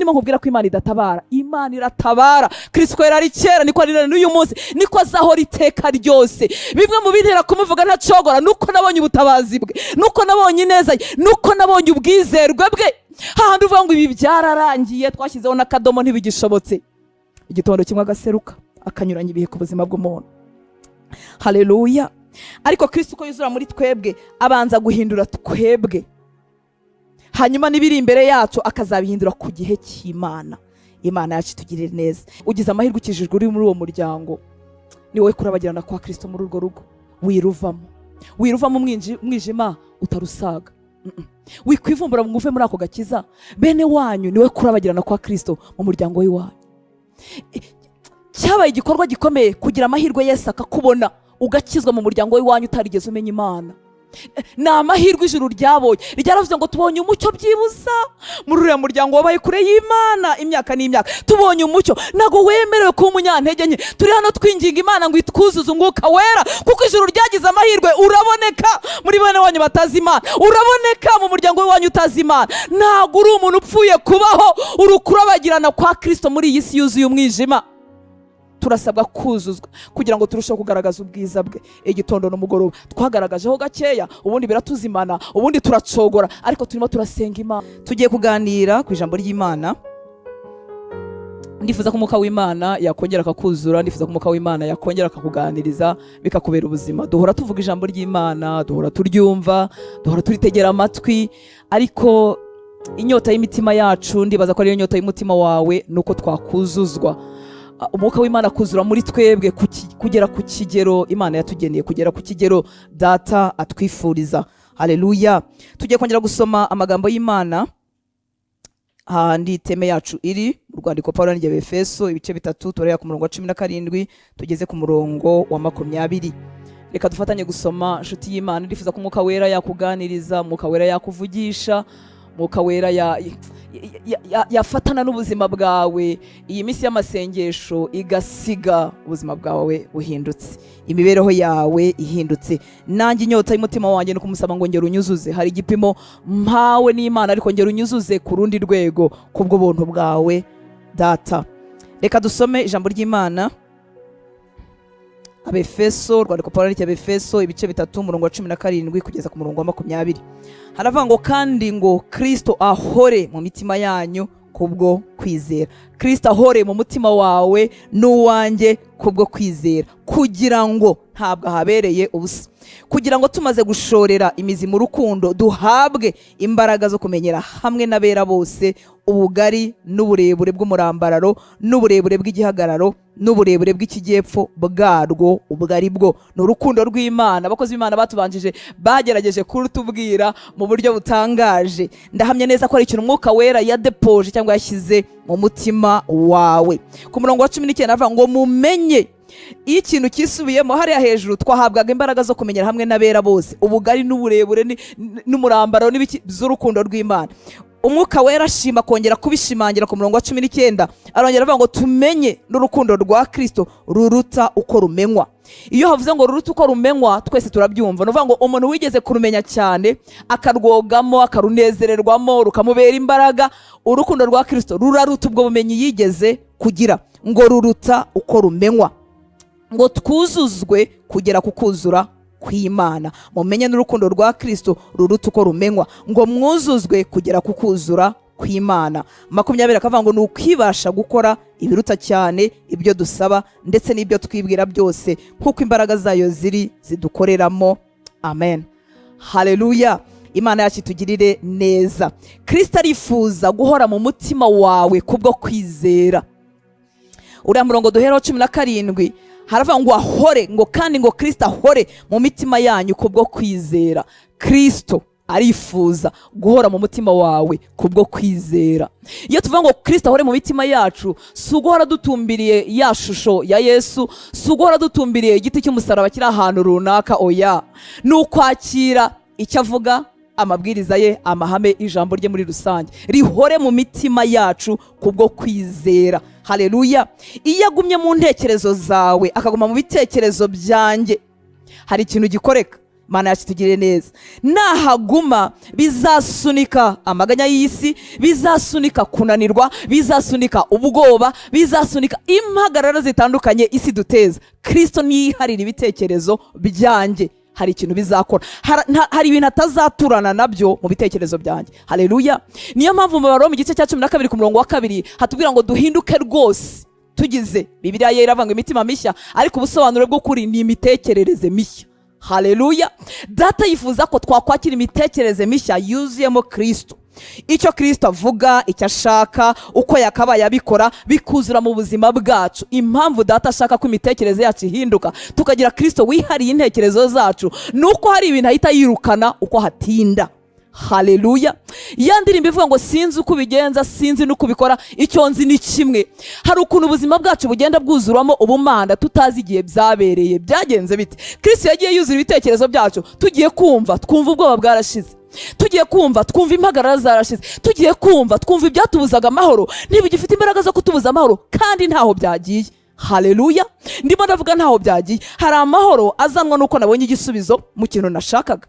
Ndimo nkubwira ko Imana idatabara. Imana iratabara. Kristo yari ari kera, niko ari n'uyu munsi, niko azahora iteka ryose. Bimwe mu bintera kumuvuga ntacogora nuko nabonye ubutabazi bwe, nuko nabonye ineza ye, nuko nabonye ubwizerwe bwe. Hahandi uvuga ngo ibi byararangiye, twashyizeho n'akadomo, ntibigishobotse, igitondo kimwe agaseruka, akanyuranya ibihe ku buzima bw'umuntu. Haleluya! Ariko Kristo uko yuzura muri twebwe, abanza guhindura twebwe, hanyuma n'ibiri imbere yacu akazabihindura ku gihe cy'Imana. Imana yacu itugirire neza. Ugize amahirwe ukijijwe uri muri uwo muryango, ni wowe kurabagirana kwa Kristo muri urwo rugo. Wiruvamo, wiruvamo umwijima utarusaga. Wikwivumbura ngo uve muri ako gakiza. Bene wanyu, niwe kurabagirana kwa Kristo mu muryango w'iwanyu. Cyabaye igikorwa gikomeye kugira amahirwe Yesu akakubona, ugakizwa mu muryango w'iwanyu utarigeze umenya Imana. Ni amahirwe ijuru ryabonye, ryaravuze ngo tubonye umucyo byibuza muri uriya muryango wabaye kure y'Imana imyaka n'imyaka. Tubonye umucyo. Ntabwo wemerewe kuba umunyantege nke. Turi hano twinginga Imana ngo itwuzuze Umwuka Wera, kuko ijuru ryagize amahirwe, uraboneka muri bene wanyu batazi Imana, uraboneka mu muryango w'iwanyu utazi Imana. Ntabwo uri umuntu upfuye kubaho, uri ukurabagirana kwa Kirisito muri iyi si yuzuye umwijima. Turasabwa kuzuzwa kugira ngo turusheho kugaragaza ubwiza bwe igitondo n'umugoroba. Twagaragajeho gakeya, ubundi biratuzimana, ubundi turacogora, ariko turimo turasenga Imana. Tugiye kuganira ku ijambo ry'Imana. Ndifuza ko Umwuka w'Imana yakongera akakuzura, ndifuza ko Umwuka w'Imana yakongera akakuganiriza, bikakubera ubuzima. Duhora tuvuga ijambo ry'Imana, duhora turyumva, duhora turitegera amatwi, ariko inyota y'imitima yacu, ndibaza ko ariyo nyota y'umutima wawe, ni uko twakuzuzwa. Umwuka w'Imana kuzura muri twebwe kugera ku kigero Imana yatugeneye, kugera ku kigero Data atwifuriza. Haleluya! Tugiye kongera gusoma amagambo y'Imana hahandi theme yacu iri, mu rwandiko Paul yandikiye Abefeso, ibice 3, turahera ku murongo wa 17 tugeze ku murongo wa 20. Reka dufatanye gusoma. Inshuti y'Imana, ndifuza ko Umwuka Wera yakuganiriza, Umwuka Wera yakuvugisha, Umwuka Wera yafatana n'ubuzima bwawe. Iyi minsi y'amasengesho igasiga ubuzima bwawe buhindutse, imibereho yawe ihindutse. Nanjye inyota y'umutima wanjye ni ukumusaba ngo ngera unyuzuze. Hari igipimo mpawe n'Imana, ariko ngera unyuzuze ku rundi rwego kubw'ubuntu bwawe, Data. Reka dusome ijambo ry'Imana. Abefeso, urwandiko Paul yandikiye Abefeso, ibice 3, umurongo wa 17 kugeza ku murongo wa 20, haravuga ngo: "Kandi ngo Kristo ahore mu mitima yanyu kubwo kwizera." Kristo ahore mu mutima wawe n'uwanjye kubwo kwizera, kugira ngo, ntabwo ahabereye ubusa, kugira ngo tumaze gushorera imizi mu rukundo, duhabwe imbaraga zo kumenyera hamwe n'abera bose ubugari n'uburebure bw'umurambararo n'uburebure bw'igihagararo n'uburebure bw'ikijyepfo bwarwo ubwo ari bwo. Ni urukundo rw'Imana. Abakozi b'Imana batubanjije bagerageje kurutubwira mu buryo butangaje. Ndahamya neza ko ari ikintu Umwuka Wera yadepoje cyangwa yashyize mu mutima wawe. Ku murongo wa 19 aravuga ngo mumenye. Iyo ikintu kisubiyemo hariya hejuru, twahabwaga imbaraga zo kumenyera hamwe n'abera bose ubugari n'uburebure n'umurambaro n'ibiki z'urukundo rw'Imana. Umwuka Wera ashima kongera kubishimangira ku murongo wa 19, arongera avuga ngo tumenye n'urukundo rwa Kristo ruruta uko rumenywa. Iyo havuze ngo ruruta uko rumenywa, twese turabyumva. Ni ukuvuga ngo umuntu wigeze kurumenya cyane, akarwogamo, akarunezererwamo, rukamubera imbaraga, urukundo rwa Kristo ruraruta ubwo bumenyi yigeze kugira. Ngo ruruta uko rumenywa, ngo twuzuzwe kugera ku kuzura kw'Imana. Mumenye n'urukundo rwa Kristo ruruta uko rumenywa, ngo mwuzuzwe kugera ku kuzura kw'Imana. 20 akavuga ngo ni ukwibasha gukora ibiruta cyane ibyo dusaba ndetse n'ibyo twibwira byose, nk'uko imbaraga zayo ziri zidukoreramo. Amen, haleluya! Imana yacu itugirire neza. Kristo arifuza guhora mu mutima wawe kubwo kwizera. Uriya murongo duheraho, 17, haravuga ngo ahore, ngo kandi ngo Kristo ahore mu mitima yanyu kubwo kwizera. Kristo arifuza guhora mu mutima wawe kubwo kwizera. Iyo tuvuga ngo Kristo ahore mu mitima yacu, si uguhora dutumbiriye ya shusho ya Yesu, si uguhora dutumbiriye igiti cy'umusaraba kiri ahantu runaka. Oya, ni ukwakira icyo avuga, amabwiriza ye, amahame, ijambo rye muri rusange rihore mu mitima yacu kubwo kwizera. Haleluya! Iyo agumye mu ntekerezo zawe, akaguma mu bitekerezo byanjye, hari ikintu gikoreka. Mana yacu, tugirire neza. Nahaguma bizasunika amaganya y'isi, bizasunika kunanirwa, bizasunika ubwoba, bizasunika impagarara zitandukanye isi duteza. Kirisito niyiharira ibitekerezo byanjye, hari ikintu bizakora. Hari ibintu atazaturana nabyo mu bitekerezo byanjye. Haleluya! Niyo mpamvu mu Baroma, igice cya 12 ku murongo wa 2, hatubwira ngo duhinduke rwose tugize, Bibiliya yera iravuga ngo imitima mishya, ariko ubusobanuro bw'ukuri ni imitekerereze mishya. Haleluya! Data yifuza ko twakwakira imitekerereze mishya yuzuyemo Kirisito. Icyo Kirisito avuga, icyo ashaka, uko yakabaye abikora, bikuzura mu buzima bwacu. Impamvu Data ashaka ko imitekerereze yacu ihinduka, tukagira Kirisito wihariye intekerezo zacu, ni uko hari ibintu ahita yirukana uko hatinda. Haleluya! Ya ndirimbo ivuga ngo "Sinzi uko ubigenza, sinzi n'uko ubikora, icyo nzi ni kimwe." Hari ukuntu ubuzima bwacu bugenda bwuzuramo ubumana tutazi igihe byabereye, byagenze bite. Kirisito yagiye yuzura ibitekerezo byacu, tugiye kumva twumva ubwoba bwarashize, tugiye kumva twumva impagarara zarashize, tugiye kumva twumva ibyatubuzaga amahoro ntibigifite imbaraga zo kutubuza amahoro, kandi ntaho byagiye. Haleluya! Ndimo ndavuga ntaho byagiye. Hari amahoro azanwa n'uko nabonye igisubizo mu kintu nashakaga.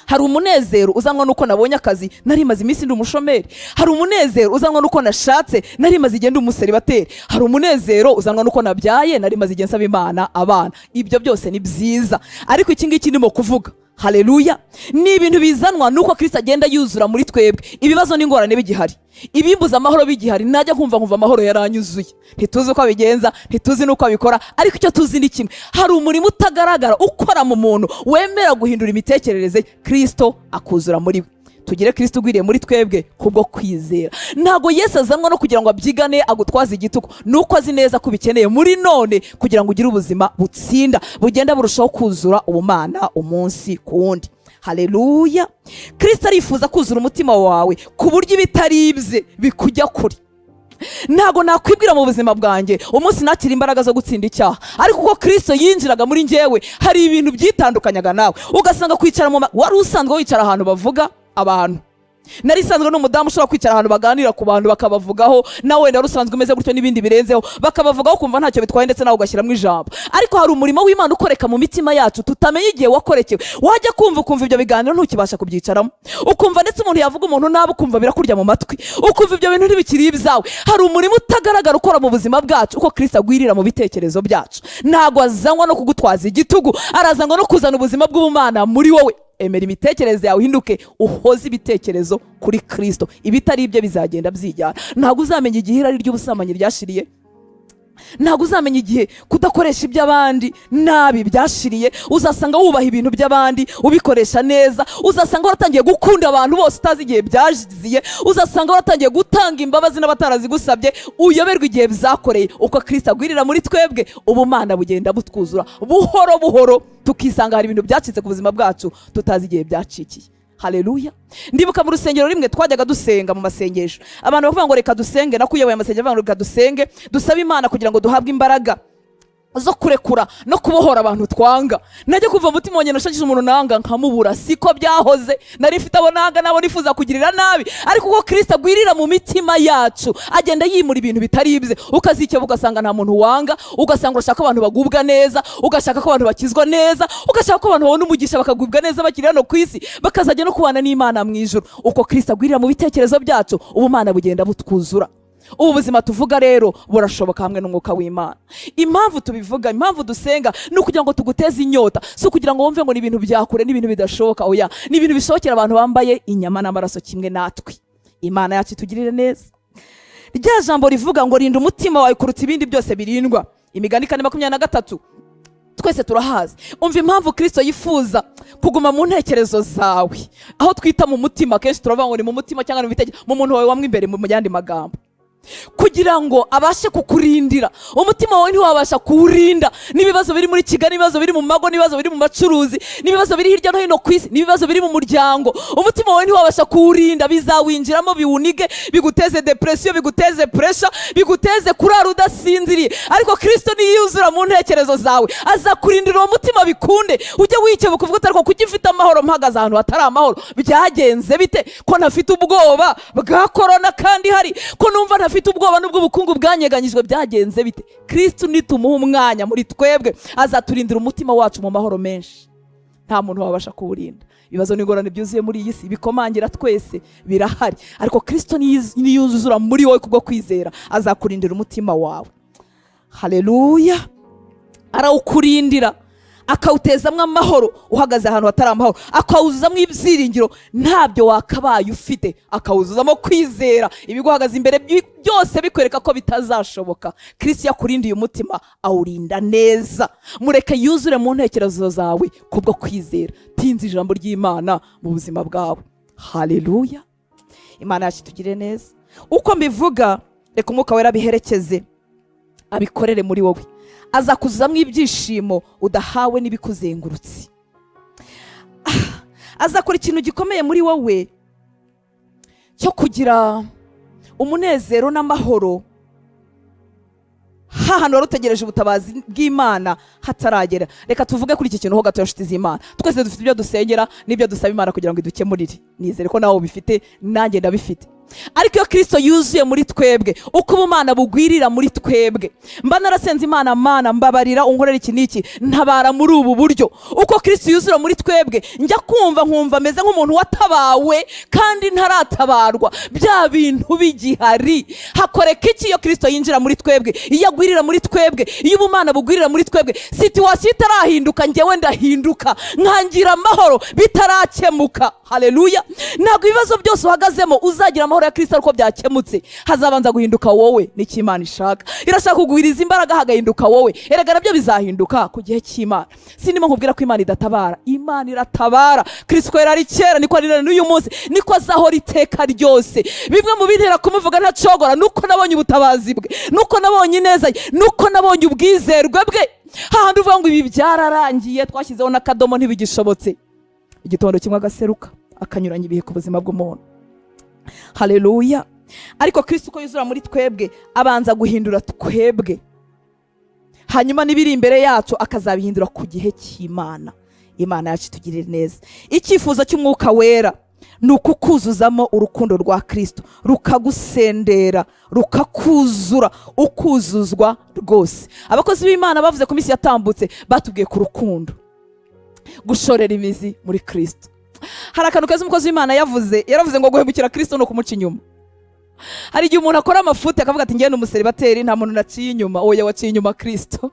Hari umunezero uzanwa n'uko nabonye akazi, nari maze iminsi ndi umushomeri. Hari umunezero uzanwa n'uko nashatse, nari maze igihe ndi umuseribateri. Hari umunezero uzanwa n'uko nabyaye, nari maze igihe nsaba Imana abana. Ibyo byose ni byiza, ariko iki ngiki ndimo kuvuga, haleluya, ni ibintu bizanwa n'uko Kirisito agenda yuzura muri twebwe. Ibibazo n'ingorane bigihari, ibimbuza amahoro bigihari, najya nkumva amahoro yaranyuzuye. Ntituzi uko abigenza, ntituzi n'uko abikora, ariko icyo tuzi ni kimwe: hari umurimo utagaragara ukora mu muntu wemera guhindura imitekerereze, Kirisito akuzura muri we. Tugire Kirisito ugwiriye muri twebwe kubwo kwizera. Ntabwo Yesu azanwa no kugira ngo abyigane, agutwaze igitugu, ni uko azi neza ko ubikeneye muri none kugira ngo ugire ubuzima butsinda, bugenda burushaho kuzura ubumana umunsi ku wundi. Haleluya! Kirisito arifuza kuzura umutima wawe ku buryo ibitari ibye bikujya kure. Ntabwo nakwibwira mu buzima bwanjye umunsi nakira imbaraga zo gutsinda icyaha, ariko uko Kirisito yinjiraga muri njyewe, hari ibintu byitandukanyaga nawe, ugasanga kwicara mu wari usanzwe wicara ahantu bavuga abantu. Nari isanzwe n'umudamu ushobora kwicara ahantu baganira ku bantu bakabavugaho, nawe wenda wari usanzwe umeze gutyo n'ibindi birenzeho, bakabavugaho ukumva ntacyo bitwaye, ndetse nawe ugashyiramo ijambo. Ariko hari umurimo w'Imana ukoreka mu mitima yacu tutamenya igihe wakorekewe. Wajya kumva ukumva ibyo biganiro ntukibasha kubyicaramo, ukumva ndetse umuntu yavuga umuntu nabi ukumva birakurya mu matwi, ukumva ibyo bintu ntibikiri ibyawe. Hari umurimo utagaragara ukora mu buzima bwacu uko Kirisito agwirira mu bitekerezo byacu. Ntabwo azanwa no kugutwaza igitugu, arazanwa no kuzana ubuzima bw'ubumana muri wowe. Emera imitekerereze yawe uhinduke, uhoze ibitekerezo kuri Kirisito, ibitari ibye bizagenda byijyana. Ntabwo uzamenya igihe irari ry'ubusambanyi ryashiriye, ntabwo uzamenya igihe kudakoresha iby'abandi nabi byashiriye. Uzasanga wubaha ibintu by'abandi, ubikoresha neza. Uzasanga waratangiye gukunda abantu bose utazi igihe byaziye. Uzasanga waratangiye gutanga imbabazi n'abatarazigusabye, uyoberwa igihe byakoreye. Uko Kirisito agwirira muri twebwe, ubumana bugenda butwuzura buhoro buhoro, tukisanga hari ibintu byacitse ku buzima bwacu tutazi igihe byacikiye. Haleluya! Ndibuka mu rusengero rimwe twajyaga dusenga mu masengesho, abantu bavuga ngo "Reka dusenge," nako uyoboye amasengesho avuga ngo "Reka dusenge, dusabe Imana kugira ngo duhabwe imbaraga zo kurekura no kubohora abantu twanga." Najya kuva umutima wanjye nashakisha umuntu nanga nkamubura. Siko byahoze, nari mfite abo nanga nabo nifuza kugirira nabi, ariko uko Kirisito agwirira mu mitima yacu, agenda yimura ibintu bitari ibye, ukazikeba ugasanga nta muntu wanga, ugasanga urashaka ko abantu bagubwa neza, ugashaka ko abantu bakizwa neza, ugashaka ko abantu babona umugisha bakagubwa neza bakiri hano ku isi, bakazajya no kubana n'Imana mu ijuru. Uko Kirisito agwirira mu bitekerezo byacu, ubumana bugenda butwuzura. Ubu buzima tuvuga rero burashoboka hamwe n'umwuka w'Imana. Impamvu tubivuga, impamvu dusenga, ni ukugira ngo tuguteze inyota. Si ukugira ngo wumve ngo ni ibintu bya kure n'ibintu bidashoboka. Oya, ni ibintu bishobokera abantu bambaye inyama n'amaraso kimwe natwe. Imana yacu itugirire neza. Rya jambo rivuga ngo "Rinda umutima wawe kuruta ibindi byose birindwa," Imigani 4:23, twese turahazi. Umva impamvu Kirisito yifuza kuguma mu ntekerezo zawe, aho twita mu mutima. Kenshi turavuga ngo ni mu mutima cyangwa mu bitekerezo, mu muntu wawe wamwe imbere. Mu yandi magambo, kugira ngo abashe kukurindira umutima wawe. Ntiwabasha kuwurinda n'ibibazo biri muri Kigali, n'ibibazo biri mu mago, n'ibibazo biri mu bacuruzi, n'ibibazo biri hirya no hino ku isi, n'ibibazo biri mu muryango. Umutima wawe ntiwabasha kuwurinda, bizawinjiramo biwunige, biguteze depression, biguteze pressure, biguteze kurara udasinziriye. Ariko Kirisito niyuzura mu ntekerezo zawe, azakurindira uwo mutima bikunde. Ujye wikebuka uvuga uti "Ariko kuki mfite amahoro mpagaze ahantu hatari amahoro? Byagenze bite ko ntafite ubwoba bwa korona kandi hari ko numva ntafite ubwoba n'ubwo ubukungu bwanyeganyijwe? Byagenze bite?" Kristo nitumuha umwanya muri twebwe, azaturindira umutima wacu mu mahoro menshi. Nta muntu wabasha kuwurinda. Ibibazo n'ingorane byuzuye muri iyi si bikomangira twese birahari, ariko Kirisito niyuzura muri wowe kubwo kwizera, azakurindira umutima wawe. Haleluya! Arawukurindira, akawutezamo amahoro uhagaze ahantu hatari amahoro, akawuzuzamo ibyiringiro ntabyo wakabaye ufite, akawuzuzamo kwizera ibiguhagaze imbere byose bikwereka ko bitazashoboka. Kirisi yakurindiye umutima, awurinda neza. Mureke yuzure mu ntekerezo zawe kubwo kwizera. Tinze ijambo ry'Imana mu buzima bwawe. Haleluya! Imana yacu itugire neza. Uko mbivuga, reka Umwuka Wera abiherekeze, abikorere muri wowe. Azakuzuzamo ibyishimo udahawe n'ibikuzengurutse. Azakora ikintu gikomeye muri wowe cyo kugira umunezero n'amahoro hahantu wari utegereje ubutabazi bw'Imana hataragera. Reka tuvuge kuri iki kintu ho gato, nshuti z'Imana. Twese dufite ibyo dusengera n'ibyo dusaba Imana kugira ngo idukemurire. Nizere ko nawe ubifite, nanjye ndabifite. Ariko iyo Kirisito yuzuye muri twebwe, uko ubumana bugwirira muri twebwe, mba narasenze Imana: "Mana, mbabarira, unkorera iki n'iki, ntabara muri ubu buryo." Uko Kirisito yuzura muri twebwe, njya kumva nkumva ameze nk'umuntu watabawe kandi ntaratabarwa, bya bintu bigihari. Hakoreka iki iyo Kirisito yinjira muri twebwe, iyo agwirira muri twebwe, iyo ubumana bugwirira muri twebwe? Situation itarahinduka, njyewe ndahinduka, nkangira amahoro bitarakemuka. Haleluya! Ntabwo ibibazo byose uhagazemo uzagira amahoro ya Kirisito ariko byakemutse. Hazabanza guhinduka wowe. Nicyo Imana ishaka. Irashaka kugwiriza imbaraga, hagahinduka wowe. Erega nabyo bizahinduka ku gihe cy'Imana. Sindimo nkubwira ko Imana idatabara. Imana iratabara. Kirisito yari ari kera, niko ari n'uyu munsi, niko azahora iteka ryose. Bimwe mu bintera kumuvuga ntacogora nuko nabonye ubutabazi bwe, nuko nabonye ineza ye, nuko nabonye ubwizerwe bwe. Hahandi uvuga ngo ibi byararangiye, twashyizeho n'akadomo, ntibigishobotse, igitondo kimwe agaseruka, akanyuranya ibihe ku buzima bw'umuntu. Haleluya! Ariko Kristo uko yuzura muri twebwe, abanza guhindura twebwe, hanyuma n'ibiri imbere yacu akazabihindura ku gihe cy'Imana. Imana yacu itugirire neza. Icyifuzo cy'Umwuka Wera ni ukukuzuzamo urukundo rwa Kristo, rukagusendera, rukakuzura, ukuzuzwa rwose. Abakozi b'Imana bavuze ku minsi yatambutse, batubwiye ku rukundo, gushorera imizi muri Kristo. Hari akantu keza umukozi w'Imana yavuze. Yaravuze ngo guhemukira Kristo ni ukumuca inyuma. Hari igihe umuntu akora amafuti akavuga ati: "Ngende umuseribateri, nta muntu naciye inyuma." Oya, waciye inyuma Kristo.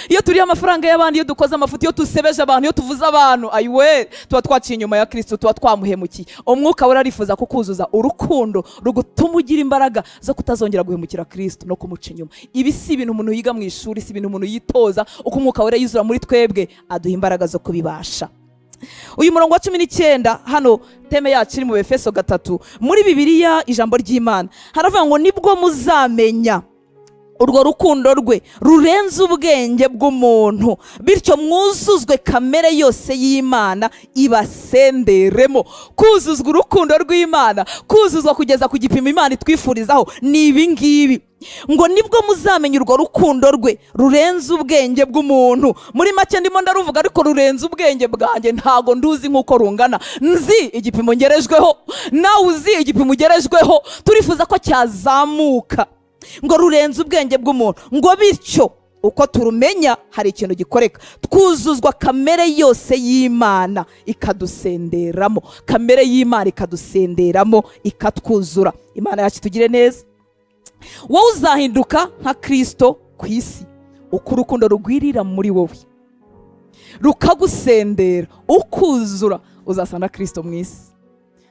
Iyo turiye amafaranga y'abandi, iyo dukoze amafuti, iyo dusebeje abantu, iyo tuvuze abantu, ayiwe, tuba twaciye inyuma ya Kristo, tuba twamuhemukiye. Umwuka Wera arifuza kukuzuza urukundo rugutuma ugira imbaraga zo kutazongera guhemukira Kristo no kumuca inyuma. Ibi si ibintu umuntu yiga mu ishuri, si ibintu umuntu yitoza. Uko Umwuka Wera yuzura muri twebwe, aduha imbaraga zo kubibasha. Uyu murongo wa 19 hano, thème yacu iri mu Befeso 3, muri Bibiliya ijambo ry'Imana haravuga ngo: "Nibwo muzamenya urwo rukundo rwe rurenze ubwenge bw'umuntu, bityo mwuzuzwe kamere yose y'Imana ibasenderemo." Kuzuzwa urukundo rw'Imana, kuzuzwa kugeza ku gipimo Imana itwifurizaho, ni ibi ngibi ngo: "Nibwo muzamenya urwo rukundo rwe rurenze ubwenge bw'umuntu." Muri make ndimo ndaruvuga, ariko rurenze ubwenge bwanjye. Ntago nduzi nk'uko rungana. Nzi igipimo ngerejweho, nawe uzi igipimo ugerejweho. Turifuza ko cyazamuka. Ngo rurenze ubwenge bw'umuntu, ngo bityo uko turumenya hari ikintu gikoreka: twuzuzwa kamere yose y'Imana ikadusenderamo. Kamere y'Imana ikadusenderamo, ikatwuzura. Imana yacu itugire neza. Wowe uzahinduka nka Kirisito ku isi. Uko urukundo rugwirira muri wowe, rukagusendera, ukuzura, uzasa na Kirisito mu isi.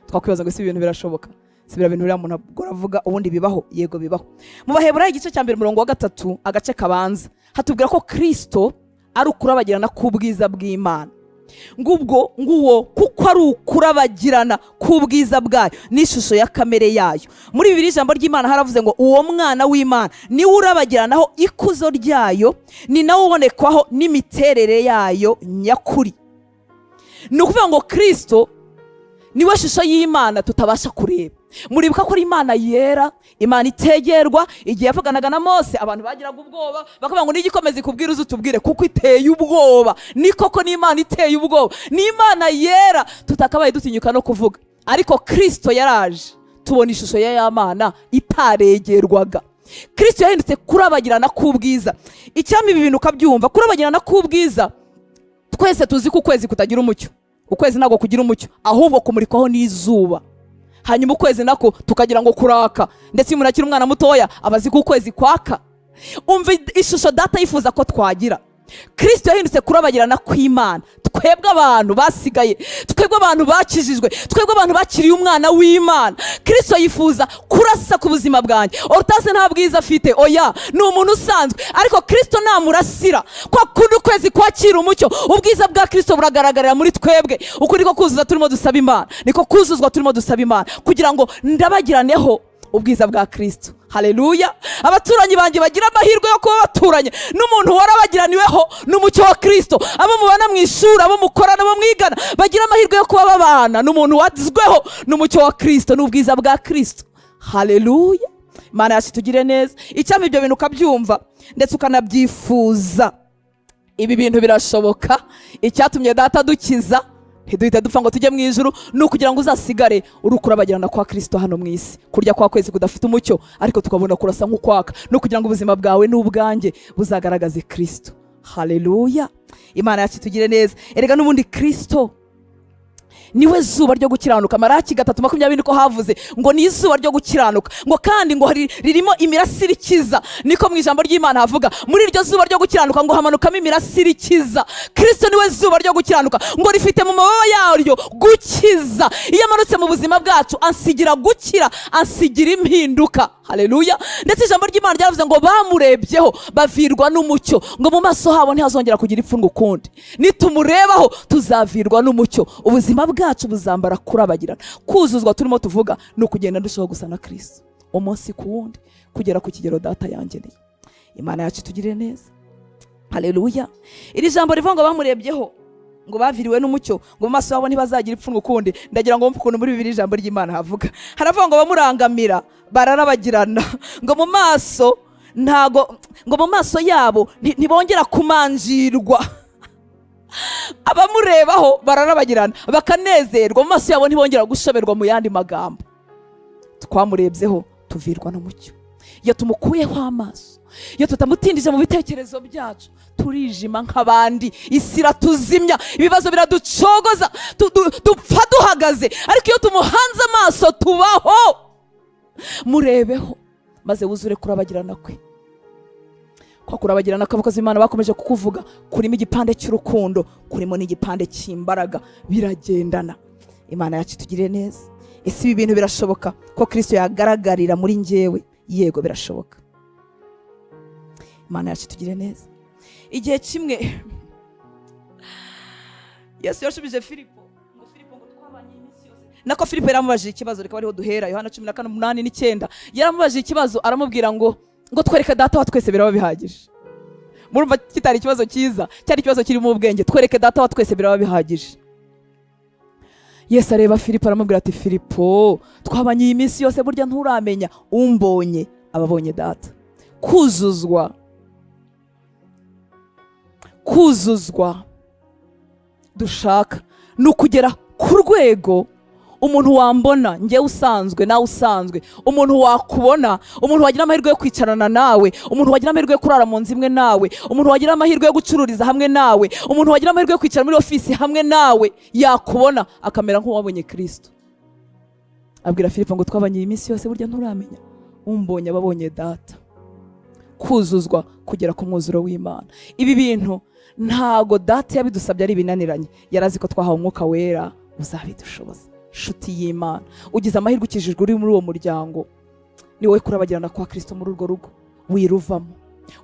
Twakwibaza ngo: "Ese ibintu birashoboka? Si biriya bintu uriya muntu aravuga ubundi bibaho?" Yego, bibaho. Mu Baheburayo igice cya 1, umurongo wa 3, agace kabanza, hatubwira ko Kirisito ari ukurabagirana k'ubwiza bw'Imana. Ngubwo nguwo, kuko ari ukurabagirana k'ubwiza bwayo n'ishusho ya kamere yayo. Muri Bibiri ijambo ry'Imana haravuze ngo uwo mwana w'Imana niwe urabagiranaho ikuzo ryayo, ni nawe ubonekwaho n'imiterere yayo nyakuri. Ni ukuvuga ngo Kirisito niwe shusho y'Imana tutabasha kureba. Muribuka ko ari Imana yera, Imana itegerwa. Igihe yavuganaga na Mose, abantu bagiraga ubwoba, bakavuga ngo: "Nigikomeza ikubwira, uze utubwire, kuko iteye ubwoba." Ni koko, ni Imana iteye ubwoba, ni Imana yera tutakabaye dutinyuka no kuvuga. Ariko Kirisito yaraje, tubona ishusho ya ya Mana itaregerwaga. Kirisito yahindutse kurabagirana k'ubwiza. Icyampa ibi bintu ukabyumva, kurabagirana k'ubwiza. Twese tuzi ko ukwezi kutagira umucyo. Ukwezi ntabwo kugira umucyo, ahubwo kumurikwaho n'izuba. Hanyuma ukwezi nako tukagira ngo kuraka. Ndetse iyo umuntu akiri umwana mutoya, aba azi ko ukwezi kwaka. Umva ishusho Data yifuza ko twagira. Kirisito yahindutse kurabagirana kw'Imana. Twebwe abantu basigaye, twebwe abantu bakijijwe, twebwe abantu bakiriye Umwana w'Imana, Kirisito yifuza kurasa ku buzima bwanjye. Hortense nta bwiza afite, oya, ni umuntu usanzwe, ariko Kirisito namurasira kwa kundi ukwezi kwakira umucyo, ubwiza bwa Kirisito buragaragarira muri twebwe. Uku niko kuzuza turimo dusaba Imana, niko kuzuzwa turimo dusaba Imana, kugira ngo ndabagiraneho ubwiza bwa Kirisito. Haleluya! Abaturanyi banjye bagira amahirwe yo kuba baturanye n'umuntu warabagiraniweho n'umucyo wa Kirisito. Abo mubana mu ishuri, abo mukorana, abo mwigana, bagira amahirwe yo kuba babana n'umuntu wazweho n'umucyo wa Kirisito n'ubwiza bwa Kirisito. Haleluya! Imana yacu tugire neza. Icyampa ibyo bintu ukabyumva ndetse ukanabyifuza. Ibi bintu birashoboka. Icyatumye Data dukiza ntiduhite dupfa ngo tujye mu ijuru ni ukugira ngo uzasigare uri kurabagirana kwa Kirisito hano mu isi. Kurya kwa kwezi kudafite umucyo ariko tukabona kurasa nk'ukwaka, no kugira ngo ubuzima bwawe n'ubwanjye buzagaragaze Kirisito. Haleluya! Imana yacu tugire neza. Erega n'ubundi Kirisito niwe zuba ryo gukiranuka. Maraki 3:20 niko havuze ngo ni izuba ryo gukiranuka, ngo kandi ngo ririmo imirasire ikiza. Niko mu ijambo ry'Imana havuga. Muri iryo zuba ryo gukiranuka ngo hamanukamo imirasire ikiza. Kirisito niwe zuba ryo gukiranuka, ngo rifite mu mababa yaryo gukiza. Iyo amanutse mu buzima bwacu, ansigira gukira, ansigira impinduka. Haleluya! Ndetse ijambo ry'Imana ryavuze ngo bamurebyeho bavirwa n'umucyo, ngo mu maso habo ntihazongera kugira ipfunwe ukundi. Nitumurebaho tuzavirwa n'umucyo, ubuzima bwacu buzambara kurabagirana. Kuzuzwa turimo tuvuga ni ukugenda ndushaho gusa na Kirisito umunsi ku wundi, kugera ku kigero Data yangeneye. Imana yacu itugirire neza. Haleluya! Iri jambo rivuga ngo bamurebyeho ngo baviriwe n'umucyo, ngo mu maso yabo ntibazagira ipfunwe ukundi, ndagira ngo wumve ukuntu muri Bibiri ijambo ry'Imana havuga. Haravuga ngo bamurangamira bararabagirana, ngo mu maso ntago, ngo mu maso yabo ntibongera kumanjirwa. Abamurebaho bararabagirana bakanezerwa, mu maso yabo ntibongera gushoberwa. Mu yandi magambo, twamurebyeho tuvirwa n'umucyo. Iyo tumukuyeho amaso, iyo tutamutindije mu bitekerezo byacu, turijima nk'abandi. Isi iratuzimya, ibibazo biraducogoza, dupfa duhagaze. Ariko iyo tumuhanze amaso tubaho. Murebeho maze wuzure kurabagirana kwe. Kwa kurabagirana kw'abakozi b'Imana bakomeje kukuvuga kurimo igipande cy'urukundo, kurimo n'igipande cy'imbaraga, biragendana. Imana yacu itugirire neza. Ese ibi bintu birashoboka ko Kirisito yagaragarira muri njyewe? Yego, birashoboka. Imana yacu itugirire neza. Igihe kimwe Yesu yashubije Filipo ngo: "Filipo, ngo twabanye iminsi yose." Nako Filipo yaramubajije ikibazo, reka ariho duhera. Yohana 14:8-9. Yaramubajije ikibazo, aramubwira ngo "Twereke Data wa twese biraba bihagije." Murumva kitari ikibazo cyiza? Cyari ikibazo kirimo ubwenge. "Twereke Data wa twese biraba bihagije." Yesu areba Filipo, aramubwira ati: "Filipo, twabanye iyi minsi yose, burya nturamenya? Umbonye aba abonye Data." Kuzuzwa, kuzuzwa dushaka ni ukugera ku rwego umuntu wambona njyewe usanzwe, nawe usanzwe, umuntu wakubona, umuntu wagira amahirwe yo kwicarana nawe, umuntu wagira amahirwe yo kurara mu nzu imwe nawe, umuntu wagira amahirwe yo gucururiza hamwe nawe, umuntu wagira amahirwe yo kwicara muri ofisi hamwe nawe, yakubona akamera nk'uwabonye Kirisito. Abwira Filipo ngo: "Twabanye iyi minsi yose, burya nturamenya? Umbonye aba abonye Data." Kuzuzwa, kugera ku mwuzuro w'Imana. Ibi bintu ntago Data yabidusabye ari ibinaniranye. Yarazi ko twahawe Umwuka Wera uzabidushoboza. Nshuti y'Imana, ugize amahirwe ukijijwe uri muri uwo muryango, ni wowe kurabagirana kwa Kirisito muri urwo rugo. Wiruvamo,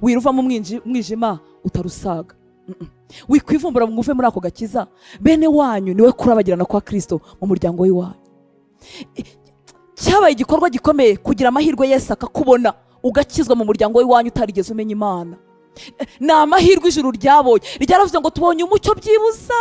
wiruvamo umwijima utarusaga. Wikwivumbura ngo uve muri ako gakiza. Bene wanyu, niwe kurabagirana kwa Kirisito mu muryango w'iwanyu. Cyabaye igikorwa gikomeye kugira amahirwe Yesu akakubona, ugakizwa mu muryango w'iwanyu utarigeze umenya Imana. Ni amahirwe ijuru ryabonye. Ryaravuze ngo: "Tubonye umucyo byibuza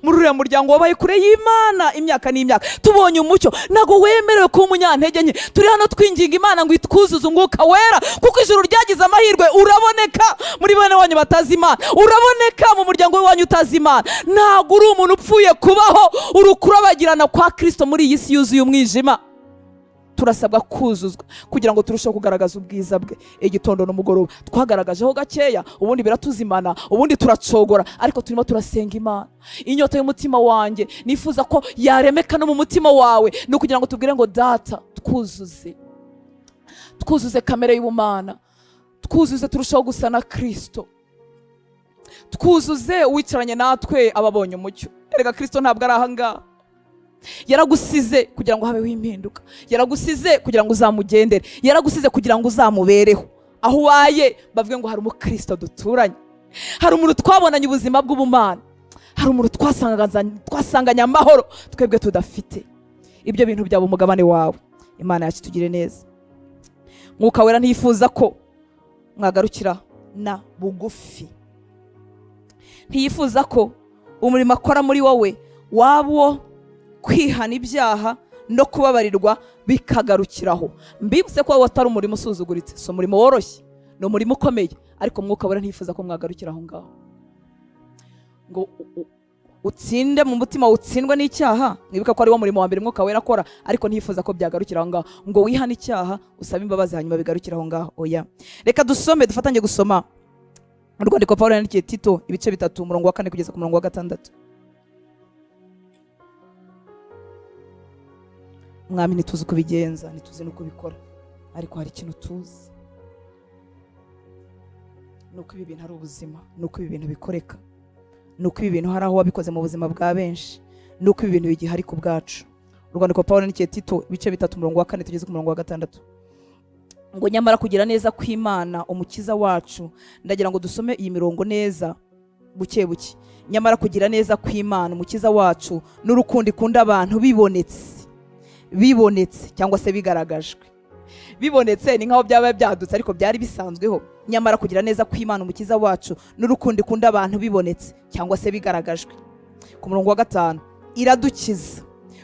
muri uriya muryango wabaye kure y'Imana imyaka n'imyaka. Tubonye umucyo." Ntabwo wemerewe kuba umunyantege nke. Turi hano twinginga Imana ngo itwuzuze Umwuka Wera, kuko ijuru ryagize amahirwe uraboneka muri bene wanyu batazi Imana, uraboneka mu muryango w'iwanyu utazi Imana. Ntabwo uri umuntu upfuye kubaho, uri ukurabagirana kwa Kirisito muri iyi si yuzuye umwijima. Turasabwa kuzuzwa kugira ngo turusheho kugaragaza ubwiza bwe igitondo n'umugoroba. Twagaragajeho gakeya, ubundi biratuzimana, ubundi turacogora, ariko turimo turasenga Imana. Inyota y'umutima wanjye nifuza ko yaremeka no mu mutima wawe ni ukugira ngo tubwire ngo: "Data, twuzuze, twuzuze kamere y'ubumana, twuzuze turusheho gusa na Kirisito, twuzuze uwicaranye natwe ababonye umucyo." Erega Kirisito ntabwo ari ahangaha, yaragusize kugira ngo habeho impinduka, yaragusize kugira ngo uzamugendere, yaragusize kugira ngo uzamubereho. Aho ubaye bavuge ngo hari umukristo duturanye, hari umuntu twabonanye ubuzima bw'ubumana, hari umuntu twasanganye amahoro twebwe tudafite. Ibyo bintu byaba umugabane wawe. Imana yacu tugire neza. Mwuka Wera ntiyifuza ko mwagarukira na bugufi, ntiyifuza ko umurimo akora muri wowe waba uwo kwihana ibyaha no kubabarirwa bikagarukiraho. Mbibutse ko wowe atari umurimo usuzuguritse, si umurimo woroshye, ni umurimo ukomeye, ariko Mwuka Wera ntiyifuza ko mwagarukira aho ngaho ngo utsinde mu mutima, utsindwe n'icyaha. Mwibuka ko ari wo murimo wa mbere Mwuka Wera akora, ariko ntiyifuza ko byagarukira aho ngaho, ngo wihane icyaha, usabe imbabazi, hanyuma bigarukire aho ngaho. Oya. Reka dusome, dufatanye gusoma mu rwandiko Paul yandikiye Tito, ibice 3, umurongo wa 4 kugeza ku murongo wa 6. Mwami, ntituzi uko ubigenza, ntituzi n'uko ubikora, ariko hari ikintu tuzi, ni uko ibi bintu ari ubuzima, ni uko ibi bintu bikoreka, ni uko ibi bintu hari aho wabikoze mu buzima bwa benshi, ni uko ibi bintu bigihari ku bwacu. Urwandiko Paul yandikiye Tito, ibice 3, umurongo wa 4 tugeze ku murongo wa 6, ngo: "Nyamara kugira neza kw'Imana Umukiza wacu." Ndagira ngo dusome iyi mirongo neza buke buke. "Nyamara kugira neza kw'Imana Umukiza wacu n'urukundo ikunda abantu bibonetse." Bibonetse cyangwa se bigaragajwe, bibonetse ni nk'aho byaba byadutse, ariko byari bisanzweho. "Nyamara kugira neza kw'Imana Umukiza wacu n'urukundo ikunda abantu bibonetse cyangwa se bigaragajwe." Ku murongo wa 5: "Iradukiza."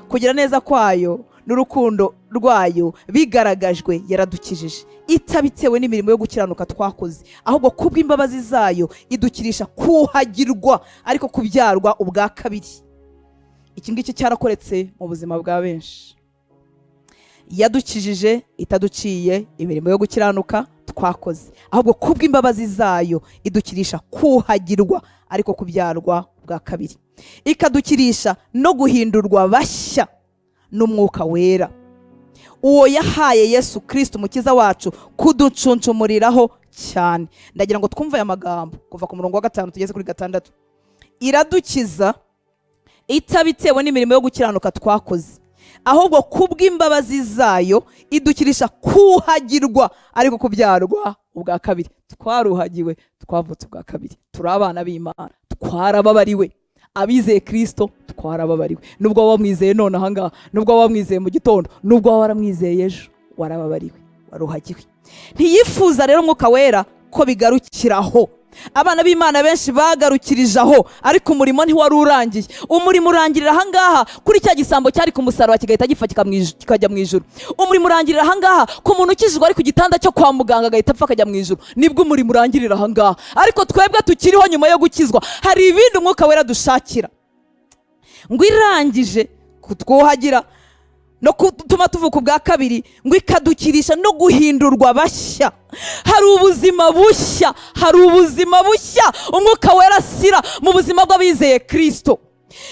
Kugira neza kwayo n'urukundo rwayo bigaragajwe, yaradukijije itabitewe n'imirimo yo gukiranuka twakoze, ahubwo kubw'imbabazi zayo idukirisha kuhagirwa, ariko kubyarwa ubwa kabiri. Iki ngiki cyarakoretse mu buzima bwa benshi. Yadukijije itaduciye imirimo yo gukiranuka twakoze, ahubwo kubw'imbabazi zayo idukirisha kuhagirwa, ariko kubyarwa ubwa kabiri, ikadukirisha no guhindurwa bashya n'Umwuka Wera, uwo yahaye Yesu Kirisito Umukiza wacu kuducuncumuriraho cyane. Ndagira ngo twumve aya magambo kuva ku murongo wa 5 tugeze kuri 6. "Iradukiza itabitewe n'imirimo yo gukiranuka twakoze, ahubwo kubw'imbabazi zayo idukirisha kuhagirwa, ariko kubyarwa ubwa kabiri." Twaruhagiwe, twavutse ubwa kabiri, turi abana b'Imana, twarababariwe. Abizeye Kirisito twarababariwe. Nubwo waba wamwizeye none ahangaha, nubwo waba wamwizeye mu gitondo, nubwo waba waramwizeye ejo, warababariwe, waruhagiwe. Ntiyifuza rero Umwuka Wera ko bigarukiraho. Abana b'Imana benshi bagarukirije aho, ariko umurimo ntiwari urangiye. Umurimo urangirira ahangaha kuri cya gisambo cyari ku musaraba kigahita gipfa kikajya mu ijuru. Umurimo urangirira ahangaha ku muntu ukijijwe ari ku gitanda cyo kwa muganga agahita apfa akajya mu ijuru. Nibwo umurimo urangirira ahangaha, ariko twebwe tukiriho nyuma yo gukizwa hari ibindi Umwuka Wera dushakira. Ngo irangije kutwuhagira no gutuma tuvuka ubwa kabiri, ngo ikadukirisha no guhindurwa bashya. Hari ubuzima bushya, hari ubuzima bushya Umwuka Wera asira mu buzima bw'abizeye Kirisito.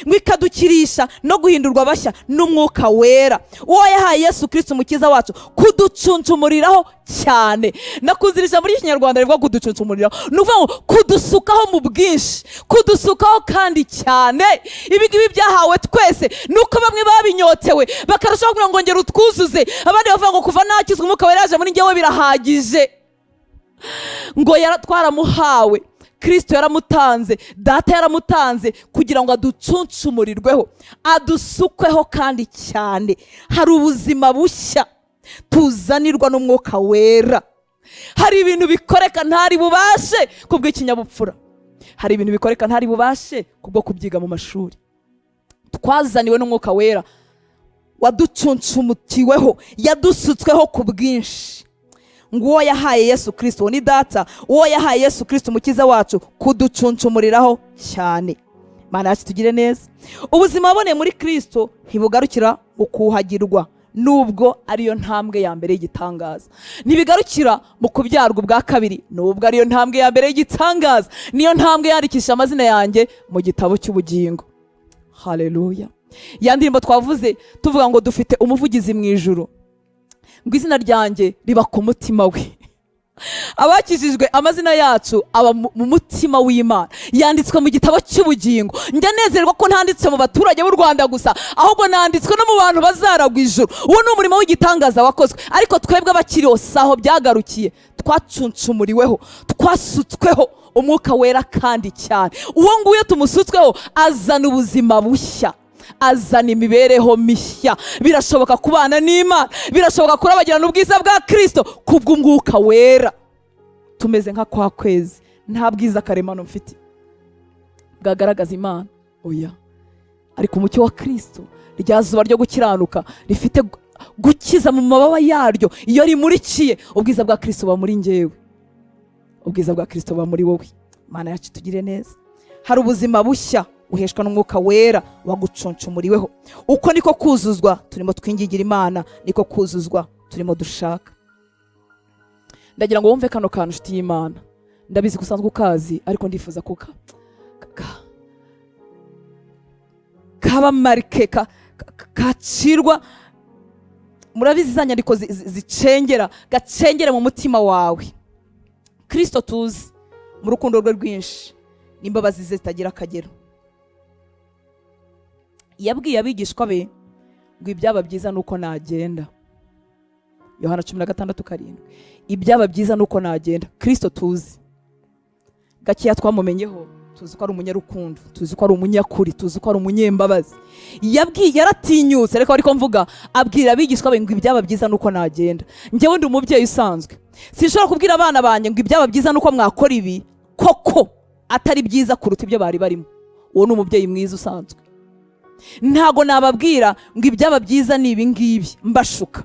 Ngo ikadukirisha no guhindurwa bashya n'Umwuka Wera, uwo yahaye Yesu Kirisito Umukiza wacu kuducuncumuriraho cyane. Nakuzira ijambo ry'Ikinyarwanda rivuga kuducuncumuriraho, ni ukuvuga ngo kudusukaho mu bwinshi, kudusukaho kandi cyane. Ibi ngibi byahawe twese, ni uko bamwe babinyotewe bakarushaho kugira ngo ngera utwuzuze, abandi bavuga ngo kuva nakizwa Umwuka Wera yaje muri njyewe birahagije. Ngo twaramuhawe, Kirisito yaramutanze, Data yaramutanze kugira ngo aducuncumurirweho, adusukweho kandi cyane. Hari ubuzima bushya tuzanirwa n'Umwuka Wera. Hari ibintu bikoreka ntari bubashe kubw'ikinyabupfura, hari ibintu bikoreka ntari bubashe kubwo kubyiga mu mashuri. Twazaniwe n'Umwuka Wera waducuncumutiweho, yadusutsweho ku bwinshi. Ngo uwo yahaye Yesu Kirisito, uwo ni Data, uwo yahaye Yesu Kirisito Umukiza wacu kuducuncumuriraho cyane. Mana yacu tugire neza. Ubuzima waboneye muri Kirisito ntibugarukira mu kuhagirwa no guhindurwa bashya. Nubwo ariyo ntambwe ya mbere y'igitangaza, ntibigarukira mu kubyarwa ubwa kabiri. Nubwo ariyo ntambwe ya mbere y'igitangaza, niyo ntambwe yandikisha amazina yanjye mu gitabo cy'ubugingo. Haleluya! Ya ndirimbo twavuze tuvuga ngo dufite umuvugizi mu ijuru, ngo izina ryanjye riba ku mutima we. Abakijijwe, amazina yacu aba mu mutima w'Imana, yanditswe mu gitabo cy'ubugingo. Njya nezerwa ko ntanditswe mu baturage b'u Rwanda gusa, ahubwo nanditswe no mu bantu bazaragwa ijuru. Uwo ni umurimo w'igitangaza wakozwe. Ariko twebwe abakiriho, si aho byagarukiye. Twacuncumuriweho, twasutsweho Umwuka Wera, kandi cyane uwo nguwo tumusutsweho azana ubuzima bushya, azana imibereho mishya. Birashoboka kubana n'Imana, birashoboka kurabagirana ubwiza bwa Kirisito kubw'Umwuka Wera. Tumeze nka kwa kwezi. Nta bwiza karemano mfite bwagaragaza Imana, oya, ariko umucyo wa Kirisito, rya zuba ryo gukiranuka rifite gukiza mu mababa yaryo, iyo rimurikiye, ubwiza bwa Kirisito buba muri njyewe, ubwiza bwa Kirisito buba muri wowe. Imana yacu tugire neza. Hari ubuzima bushya uheshwa n'Umwuka Wera wagucuncumuriweho. Uko niko kuzuzwa turimo twingingira Imana, niko kuzuzwa turimo dushaka. Ndagira ngo wumve kano kantu, nshuti y'Imana. Ndabizi ko usanzwe ukazi, ariko ndifuza ko kaba marqué, kacirwa. Murabizi za nyandiko zicengera, gacengera mu mutima wawe. Kirisito tuzi, mu rukundo rwe rwinshi n'imbabazi ze zitagira akagero, yabwiye abigishwa be ngo ibyaba byiza ni uko nagenda. Yohana 16:7. Ibyaba byiza ni uko nagenda. Kirisito tuzi, gakeya twamumenyeho, tuzi ko ari umunyarukundo, tuzi ko ari umunyakuri, tuzi ko ari umunyembabazi. Yabwiye, yaratinyutse, ariko mvuga, abwira abigishwa be ngo ibyaba byiza ni uko nagenda. Njyewe ndi umubyeyi usanzwe, sinshobora kubwira abana banjye ngo ibyaba byiza ni uko mwakora ibi, koko atari byiza kuruta ibyo bari barimo. Uwo ni umubyeyi mwiza usanzwe. Ntago nababwira ngo ibyaba byiza ni ibi ngibi mbashuka.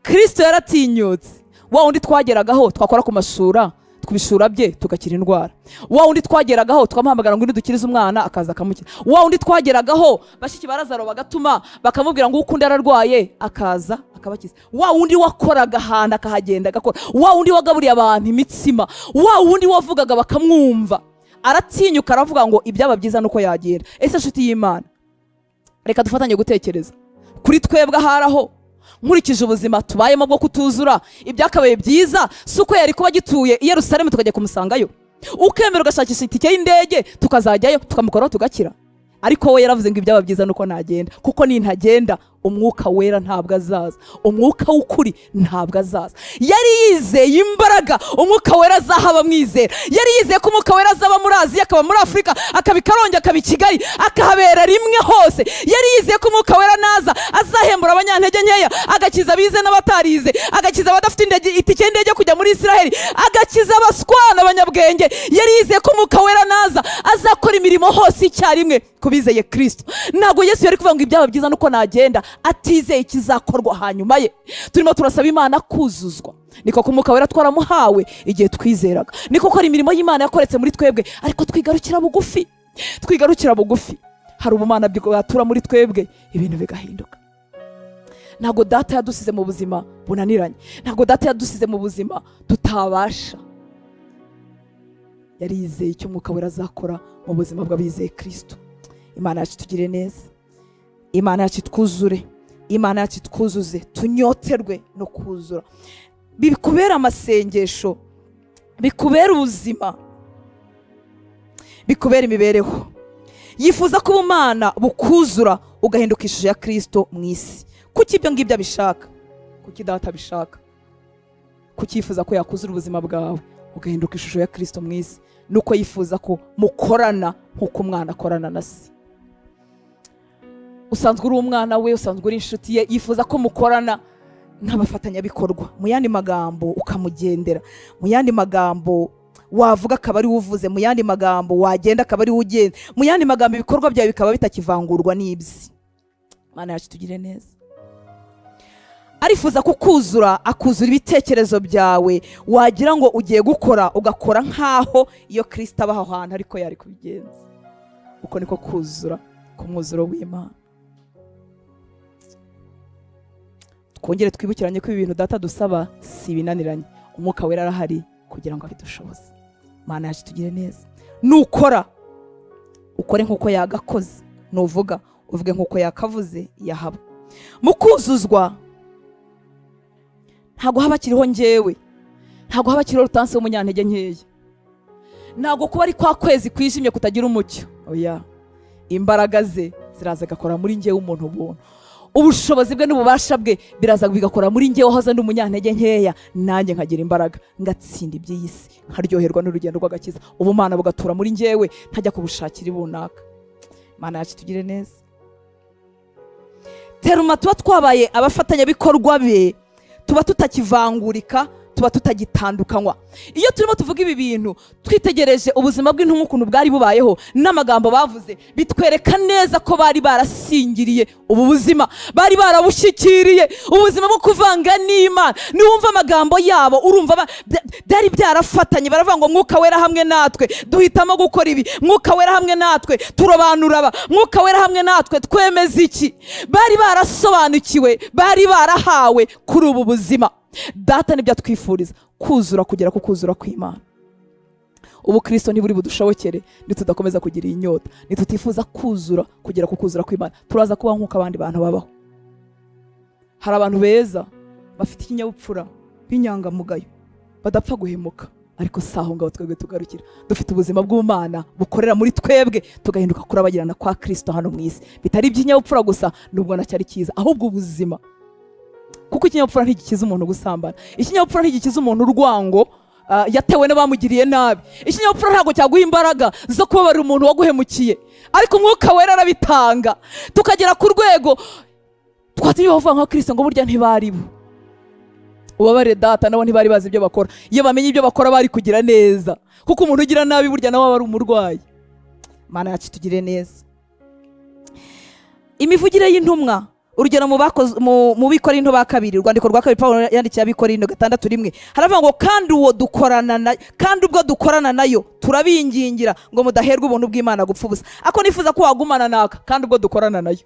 Kirisito yaratinyutse, wa wundi twageragaho twakora ku mashura, ku bishura bye tugakira indwara, wa wundi twageragaho tukamuhamagara ngo dukirize umwana, akaza akamukira, wa wundi twageragaho bashiki ba Lazaro bagatuma bakamubwira ngo ukundi ararwaye, akaza akabakiza, wa wundi wakoraga ahantu akahagenda agakora, wa wundi wagaburiye abantu imitsima, wa wundi wavugaga bakamwumva, aratinyuka aravuga ngo ibyaba byiza nuko yagenda. Ese nshuti y'Imana, reka dufatanye gutekereza kuri twebwe ahari aho. Nkurikije ubuzima tubayemo bwo kutuzura, ibyakabaye byiza si uko yari kuba agituye i Yerusalemu, tukajya kumusangayo, ukemera ugashakisha itike y'indege, tukazajyayo tukamukoraho tugakira? Ariko we yaravuze ngo ibyaba byiza nuko nagenda, kuko nintagenda Umwuka Wera ntabwo azaza, Umwuka w'ukuri ntabwo azaza. Yari yizeye imbaraga Umwuka Wera azaha abamwizera. Yari yizeye ko Umwuka Wera azaba muri Aziya, akaba muri Afurika, akaba i Karongi, akaba i Kigali, akahabera rimwe hose. Yari yizeye ko Umwuka Wera naza azahembura abanyantege nkeya, agakiza abize n'abatarize, agakiza abadafite itike y'indege yo kujya muri Israheli, agakiza abaswa n'abanyabwenge. Yari yizeye ko Umwuka Wera naza azakora imirimo hose icyarimwe ku bizeye Kirisito. Ntabwo Yesu yari kuvuga ngo ibyaba byiza nuko nagenda atizeye ikizakorwa hanyuma ye. Turimo turasaba Imana kuzuzwa. Niko ku Mwuka Wera twaramuhawe igihe twizeraga, niko ko ari imirimo y'Imana yakoretse muri twebwe. Ariko twigarukira bugufi, twigarukira bugufi, hari ubumana bwatura muri twebwe, ibintu bigahinduka. Ntabwo Data yadusize mu buzima bunaniranye, ntabwo Data yadusize mu buzima tutabasha. Yari yizeye icyo Umwuka Wera azakora mu buzima bw'abizeye Kirisito. Imana yacu tugire neza, Imana yacu twuzure, Imana yacu twuzuze, tunyoterwe no kuzura. Bikubera amasengesho, bikubera ubuzima, bikubera imibereho. Yifuza ko ubumana bukuzura, ugahinduka ishusho ya Kirisito mu isi. Kuki ibyo ngibyo abishaka? Kuki Data abishaka? Kuki yifuza ko yakuzura ubuzima bwawe, ugahinduka ishusho ya Kirisito mu isi? Nuko yifuza ko mukorana nk'uko umwana akorana na se. Usanzwe uri umwana we, usanzwe uri inshuti ye. Yifuza ko mukorana nk'abafatanyabikorwa. Mu yandi magambo, ukamugendera. Mu yandi magambo, wavuga akaba ari we uvuze. Mu yandi magambo, wagenda akaba ari we ugenda. Mu yandi magambo, ibikorwa byawe bikaba bitakivangurwa n'ibye. Mana yacu tugire neza. Arifuza kukuzura, akuzura ibitekerezo byawe, wagira ngo ugiye gukora, ugakora nk'aho iyo Kirisito aba aho hantu ariko yari kubigenza. Uko niko kuzura ku mwuzuro w'Imana. Twongere twibukiranye ko ibi bintu Data dusaba si ibinaniranye. Umwuka Wera arahari kugira ngo abidushoboze. Mana yacu, tugire neza. Nukora, ukore nk'uko yagakoze. Nuvuga, uvuge nk'uko yakavuze. Yahaba mu kuzuzwa, ntabwo haba hakiriho njyewe, ntabwo haba hakiriho Rutansi w'umunyantege nkeya, ntabwo kuba ari kwa kwezi kwijimye kutagira umucyo. Oya, imbaraga ze ziraza agakora muri njyewe umuntu ubuntu. Ubushobozi bwe n'ububasha bwe biraza bigakora muri njyewe wahoze ndi umunyantege nkeya, nanjye nkagira imbaraga, ngatsinda iby'iyi si, nkaryoherwa n'urugendo rw'agakiza. Ubumana bugatura muri njyewe, ntajya kubushakira ibunaka. Mana yacu, tugire neza. Teruma tuba twabaye abafatanyabikorwa be, tuba tutakivangurika, tuba tutagitandukanywa. Iyo turimo tuvuga ibi bintu, twitegereje ubuzima bw'intumwa ukuntu bwari bubayeho n'amagambo bavuze, bitwereka neza ko bari barasingiriye ubu buzima, bari barabushyikiriye, ubuzima bwo kuvanga n'Imana. Niwumva amagambo yabo, urumva byari byarafatanye. Baravuga ngo: "Mwuka Wera hamwe natwe, duhitamo gukora ibi. Mwuka Wera hamwe natwe, turobanura aba. Mwuka Wera hamwe natwe, twemeza iki." Bari barasobanukiwe, bari barahawe kuri ubu buzima. Data nibyo atwifuriza, kuzura kugera ku kuzura kw'Imana. Ubu Kristo ntiburi budushobokere nitudakomeza kugira iyi nyota, nitutifuza kuzura kugera ku kuzura kw'Imana. Turaza kubaho nk'uko abandi bantu babaho. Hari abantu beza bafite ikinyabupfura, b'inyangamugayo, badapfa guhemuka, ariko si aho ngaho twebwe tugarukira. Dufite ubuzima bw'Ubumana bukorera muri twebwe, tugahinduka kurabagirana kwa Kristo hano mu isi, bitari iby'ikinyabupfura gusa, nubwo nacyo ari cyiza, ahubwo ubuzima. Kuko ikinyabupfura ntigikiza umuntu gusambana, ikinyabupfura ntigikiza umuntu urwango yatewe n'abamugiriye nabi, ikinyabupfura ntabwo cyaguha imbaraga zo kubabarira umuntu waguhemukiye, ariko Umwuka Wera arabitanga, tukagera ku rwego twatinya bavuga nka Kristo ngo: "Burya ntibari bo, ubabare Data, nabo ntibari bazi ibyo bakora. Iyo bamenye ibyo bakora bari kugira neza." Kuko umuntu ugira nabi burya nawe aba ari umurwayi. Mana yacu, tugire neza. Imivugire y'intumwa, urugero mu Bikorinto ba kabiri, urwandiko rwa kabiri Pawulo yandikiye Abikorinto, 6:1, haravuga ngo: "Kandi uwo dukorana na kandi ubwo dukorana nayo turabingingira ngo mudaherwa ubuntu bw'Imana gupfa ubusa." Ako nifuza ko wagumana naka, kandi ubwo dukorana nayo.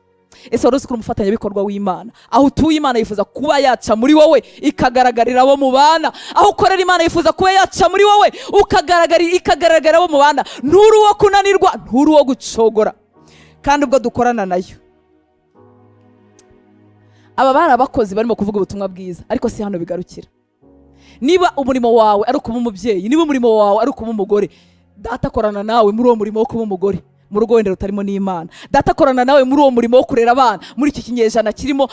Ese wari uzi ko uri umufatanyabikorwa w'Imana? Aho utuye, Imana yifuza kuba yaca muri wowe ikagaragarira abo mubana. Aho ukorera, Imana yifuza kuba yaca muri wowe ikagaragarira abo mubana. Nturi uwo kunanirwa, nturi uwo gucogora. Kandi ubwo dukorana nayo. Aba bari abakozi barimo kuvuga ubutumwa bwiza, ariko si hano bigarukira. Niba umurimo wawe ari ukuba umubyeyi, niba umurimo wawe ari ukuba umugore, Data akorana nawe muri uwo murimo wo kuba umugore mu rugo wenda rutarimo n'Imana. Data akorana nawe muri uwo murimo wo kurera abana muri iki kinyejana kirimo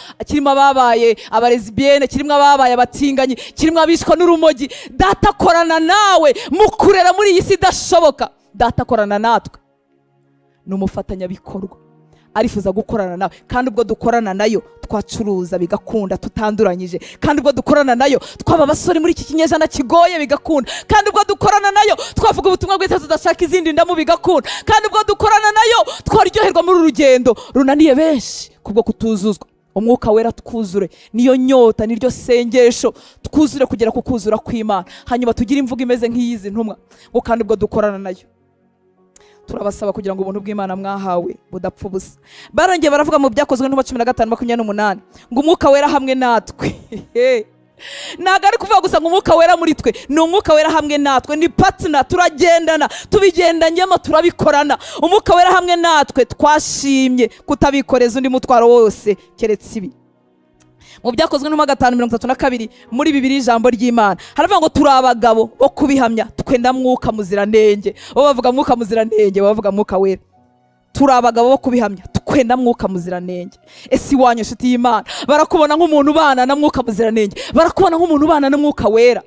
ababaye abalesbiennes, kirimo ababaye abatinganyi, kirimo abishwa n'urumogi. Data akorana nawe mu kurera muri iyi si idashoboka. Data akorana natwe, ni umufatanyabikorwa, arifuza gukorana nawe. Kandi ubwo dukorana nayo, twacuruza bigakunda tutanduranyije. Kandi ubwo dukorana nayo, twaba abasore muri iki kinyejana kigoye bigakunda. Kandi ubwo dukorana nayo, twavuga ubutumwa bwiza tudashaka izindi ndamu bigakunda. Kandi ubwo dukorana nayo, twaryoherwa muri uru rugendo runaniye benshi kubwo kutuzuzwa Umwuka Wera. Twuzure, niyo nyota, niryo sengesho. Twuzure kugera ku kuzura kw'Imana, hanyuma tugire imvugo imeze nk'iyizi ntumwa ngo: "Kandi ubwo dukorana nayo, turabasaba kugira ngo ubuntu bw'Imana mwahawe budapfa ubusa." Barongeye baravuga mu Byakozwe n'Intumwa 15:28 ngo: "Umwuka Wera hamwe natwe." Ntabwo ari kuvuga gusa ngo Umwuka Wera muri twe, ni Umwuka Wera hamwe natwe, ni partner, turagendana, tubigendanyemo, turabikorana. "Umwuka Wera hamwe natwe, twashimye kutabikoreza undi mutwaro wose keretse ibi." Mu Byakozwe n'Intumwa 5:32, muri Bibiri ijambo ry'Imana, haravuga ngo: "Turi abagabo bo kubihamya, twe na Mwuka Muziranenge." Bo bavuga Mwuka Muziranenge, bo bavuga Mwuka Wera. "Turi abagabo bo kubihamya, twe na Mwuka Muziranenge." Ese iwanyu, inshuti y'Imana, barakubona nk'umuntu ubana na Mwuka Muziranenge? Barakubona nk'umuntu ubana na Mwuka Wera?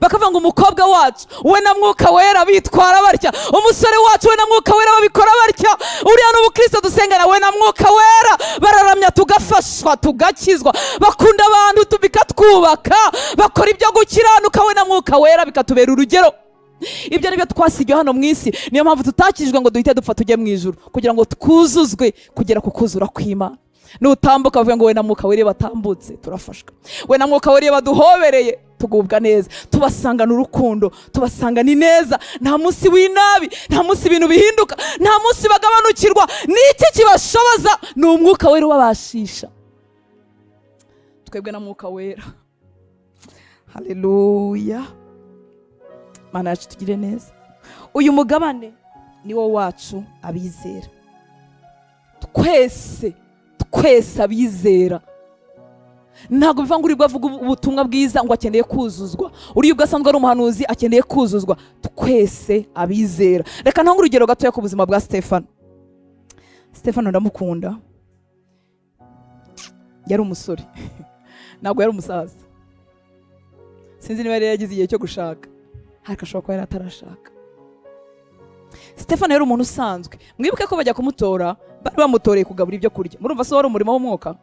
Bakavuga ngo: "Umukobwa wacu we na Mwuka Wera bitwara batya, umusore wacu we na Mwuka Wera babikora batya, uriya ni ubukristo dusengana, we na Mwuka Wera bararamya tugafashwa tugakizwa, bakunda abantu bikatwubaka, bakora ibyo gukiranuka we na Mwuka Wera bikatubera urugero." Ibyo ni byo twasigiwe hano mu isi. Niyo mpamvu tutakijwe ngo duhite dupfa tujye mu ijuru, kugira ngo twuzuzwe kugera ku kuzura kw'Imana. Nutambuka bavuga ngo: "We na Mwuka Wera batambutse turafashwa, we na Mwuka Wera baduhobereye tugubwa neza, tubasangana urukundo, tubasangana ineza. Nta munsi w'inabi, nta munsi ibintu bihinduka, nta munsi bagabanukirwa." Ni iki kibashoboza? Ni Umwuka Wera ubabashisha. Twebwe na Mwuka Wera. Haleluya! Mana yacu, tugire neza. Uyu mugabane ni wo wacu abizera twese, twese abizera. Ntabwo biva ngo uribwo avuga ubutumwa bwiza ngo akeneye kuzuzwa, uriya ubwo asanzwe ari umuhanuzi akeneye kuzuzwa. Twese abizera. Reka ntange urugero gatoya ku buzima bwa Stefano. Stefano ndamukunda. Yari umusore, ntabwo yari umusaza. Sinzi niba yari yaragize igihe cyo gushaka, ariko ashobora kuba yari atarashaka. Stefano yari umuntu usanzwe. Mwibuke ko bajya kumutora bari bamutoreye kugabura ibyo kurya. Murumva se wari umurimo w'umwuka?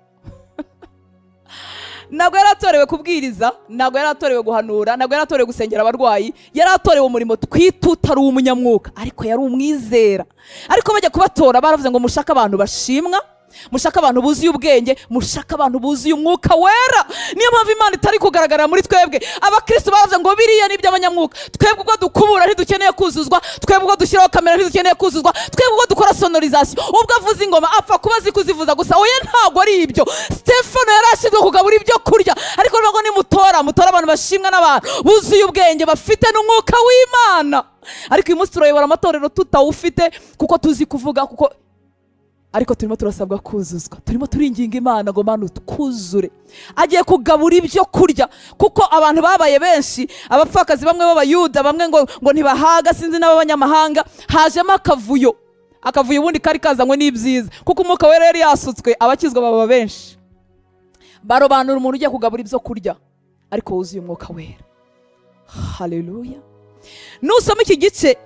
Ntabwo yari atorewe kubwiriza, ntabwo yari atorewe guhanura, ntabwo yari atorewe gusengera abarwayi. Yari atorewe umurimo twita utari uw'umunyamwuka, ariko yari umwizera. Ariko bajya kubatora baravuze ngo: "Mushake abantu bashimwa, mushake abantu buzuye ubwenge, mushake abantu buzuye Umwuka Wera." Niyo mpamvu Imana itari kugaragara muri twebwe abakristo. Baravuze ngo: "Biriya ni iby'abanyamwuka. Twebwe ubwo dukubura ntidukeneye kuzuzwa, twebwe ubwo dushyiraho kamera ntidukeneye kuzuzwa, twebwe ubwo dukora sonorisation, ubwo avuza ingoma apfa kuba azi kuzivuza gusa." Oya, ntabwo ari ibyo. Stefano yari ashinzwe kugabura ibyo kurya, ariko nubwo nimutora, mutora abantu bashimwa n'abantu buzuye ubwenge, bafite n'umwuka w'Imana. Ariko uyu munsi turayobora amatorero tutawufite, kuko tuzi kuvuga kuko. Ariko turimo turasabwa kuzuzwa, turimo turinginga Imana ngo: "Mana, twuzure." Agiye kugabura ibyo kurya kuko abantu babaye benshi, abapfakazi bamwe b'Abayuda, bamwe ngo ntibahaga, sinzi n'ab'abanyamahanga. Hajemo akavuyo. Akavuyo ubundi kari kazanywe n'ibyiza, kuko Umwuka Wera yari yasutswe, abakizwa baba benshi. Barobanura umuntu ugiye kugabura ibyo kurya, ariko wuzuye Umwuka Wera. Haleluya! Nusoma iki gice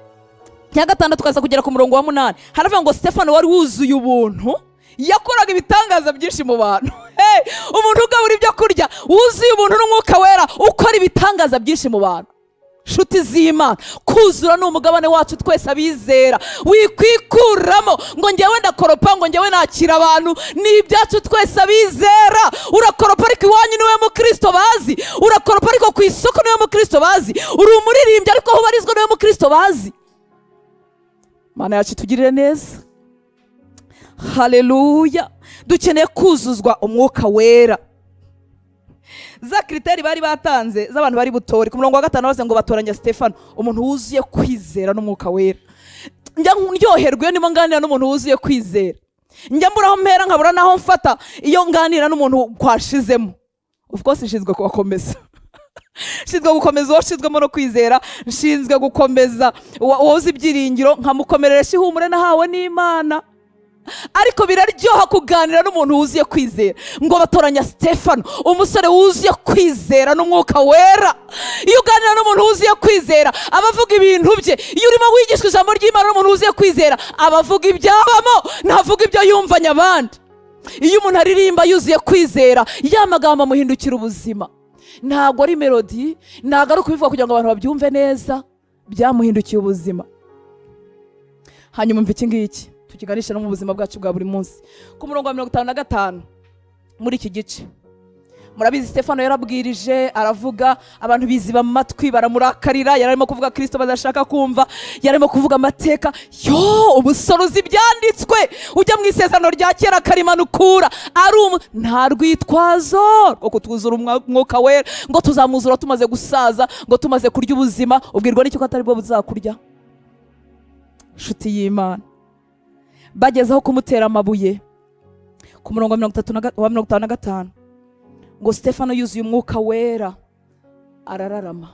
cya gatandatu ukaza kugera ku murongo wa 8, haravuga ngo Stefano wari wuzuye ubuntu yakoraga ibitangaza byinshi mu bantu. Hey, umuntu ugabura ibyo kurya wuzuye ubuntu n'Umwuka Wera ukora ibitangaza byinshi mu bantu. Nshuti z'Imana, kuzura ni umugabane wacu twese abizera. Wikwikuramo ngo ngewe ndakoropa, ngo ngewe nakira abantu. Ni ibyacu twese abizera. Urakoropa ariko iwanyu niwe mukristo bazi. Urakoropa ariko ku isoko niwe mukristo bazi. Uri umuririmbyi ariko aho ubarizwa niwe mukristo bazi. Mana yacu, tugirire neza. Haleluya! Dukeneye kuzuzwa Umwuka Wera. Za critères bari batanze z'abantu bari butore, ku murongo wa 5 bavuze ngo batoranya Stefano, umuntu wuzuye kwizera n'Umwuka Wera. Njya ndyoherwa iyo ndimo nganira n'umuntu wuzuye kwizera. Njya mbura aho mpera, nkabura n'aho mfata iyo nganira n'umuntu kwashizemo. Of course nshinzwe kubakomeza, nshinzwe gukomeza uwo nshinzwemo no kwizera, nshinzwe gukomeza uwabuze ibyiringiro, nkamukomereresha ihumure nahawe n'Imana. Ariko biraryoha kuganira n'umuntu wuzuye kwizera. Ngo batoranya Stefano, umusore wuzuye kwizera n'Umwuka Wera. Iyo uganira n'umuntu wuzuye kwizera, aba avuga ibintu bye. Iyo urimo wigishwa ijambo ry'Imana n'umuntu wuzuye kwizera, aba avuga ibyabamo, ntavuga ibyo yumvanye abandi. Iyo umuntu aririmba yuzuye kwizera, ya magambo amuhindukira ubuzima. Ntabwo ari melody, ntabwo ari ukubivuga kugira ngo abantu babyumve neza, byamuhindukiye ubuzima. Hanyuma umva iki ngiki tukiganisha no mu buzima bwacu bwa buri munsi. Ku murongo wa 55 muri iki gice, murabizi, Stefano yarabwirije, aravuga, abantu biziba amatwi, baramurakarira. Yari arimo kuvuga Kirisito badashaka kumva, yari arimo kuvuga amateka yo umusore uzi ibyanditswe, ujya mu Isezerano rya Kera akarimanukura. Ari nta rwitwazo rwo kutwuzura Umwuka Wera, ngo tuzamwuzura tumaze gusaza, ngo tumaze kurya ubuzima. Ubwirwa n'icyo ko atari bwo buzakurya? Nshuti y'Imana, bageze aho kumutera amabuye. Ku murongo wa mirongo itatu na wa 55 ngo Stefano yuzuye Umwuka Wera arararama.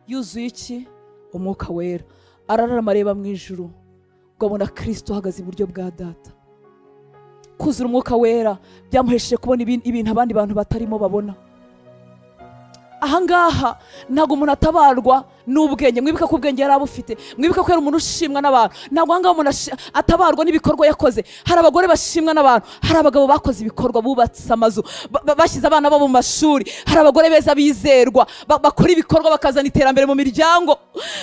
Yuzuye iki? Umwuka Wera. Arararama, areba mu ijuru, ngo abona Kirisito ahagaze iburyo bwa Data. Kuzura Umwuka Wera byamuhesheje kubona ibintu abandi bantu batarimo babona. Ahangaha ntabwo umuntu atabarwa n'ubwenge. Mwibuke ko ubwenge yari abufite, mwibuke ko yari umuntu ushimwa n'abantu. Ntabwo ahangaha umuntu atabarwa n'ibikorwa yakoze. Hari abagore bashimwa n'abantu, hari abagabo bakoze ibikorwa, bubatse amazu, bashyize abana babo mu mashuri. Hari abagore beza bizerwa, bakora ibikorwa bakazana iterambere mu miryango.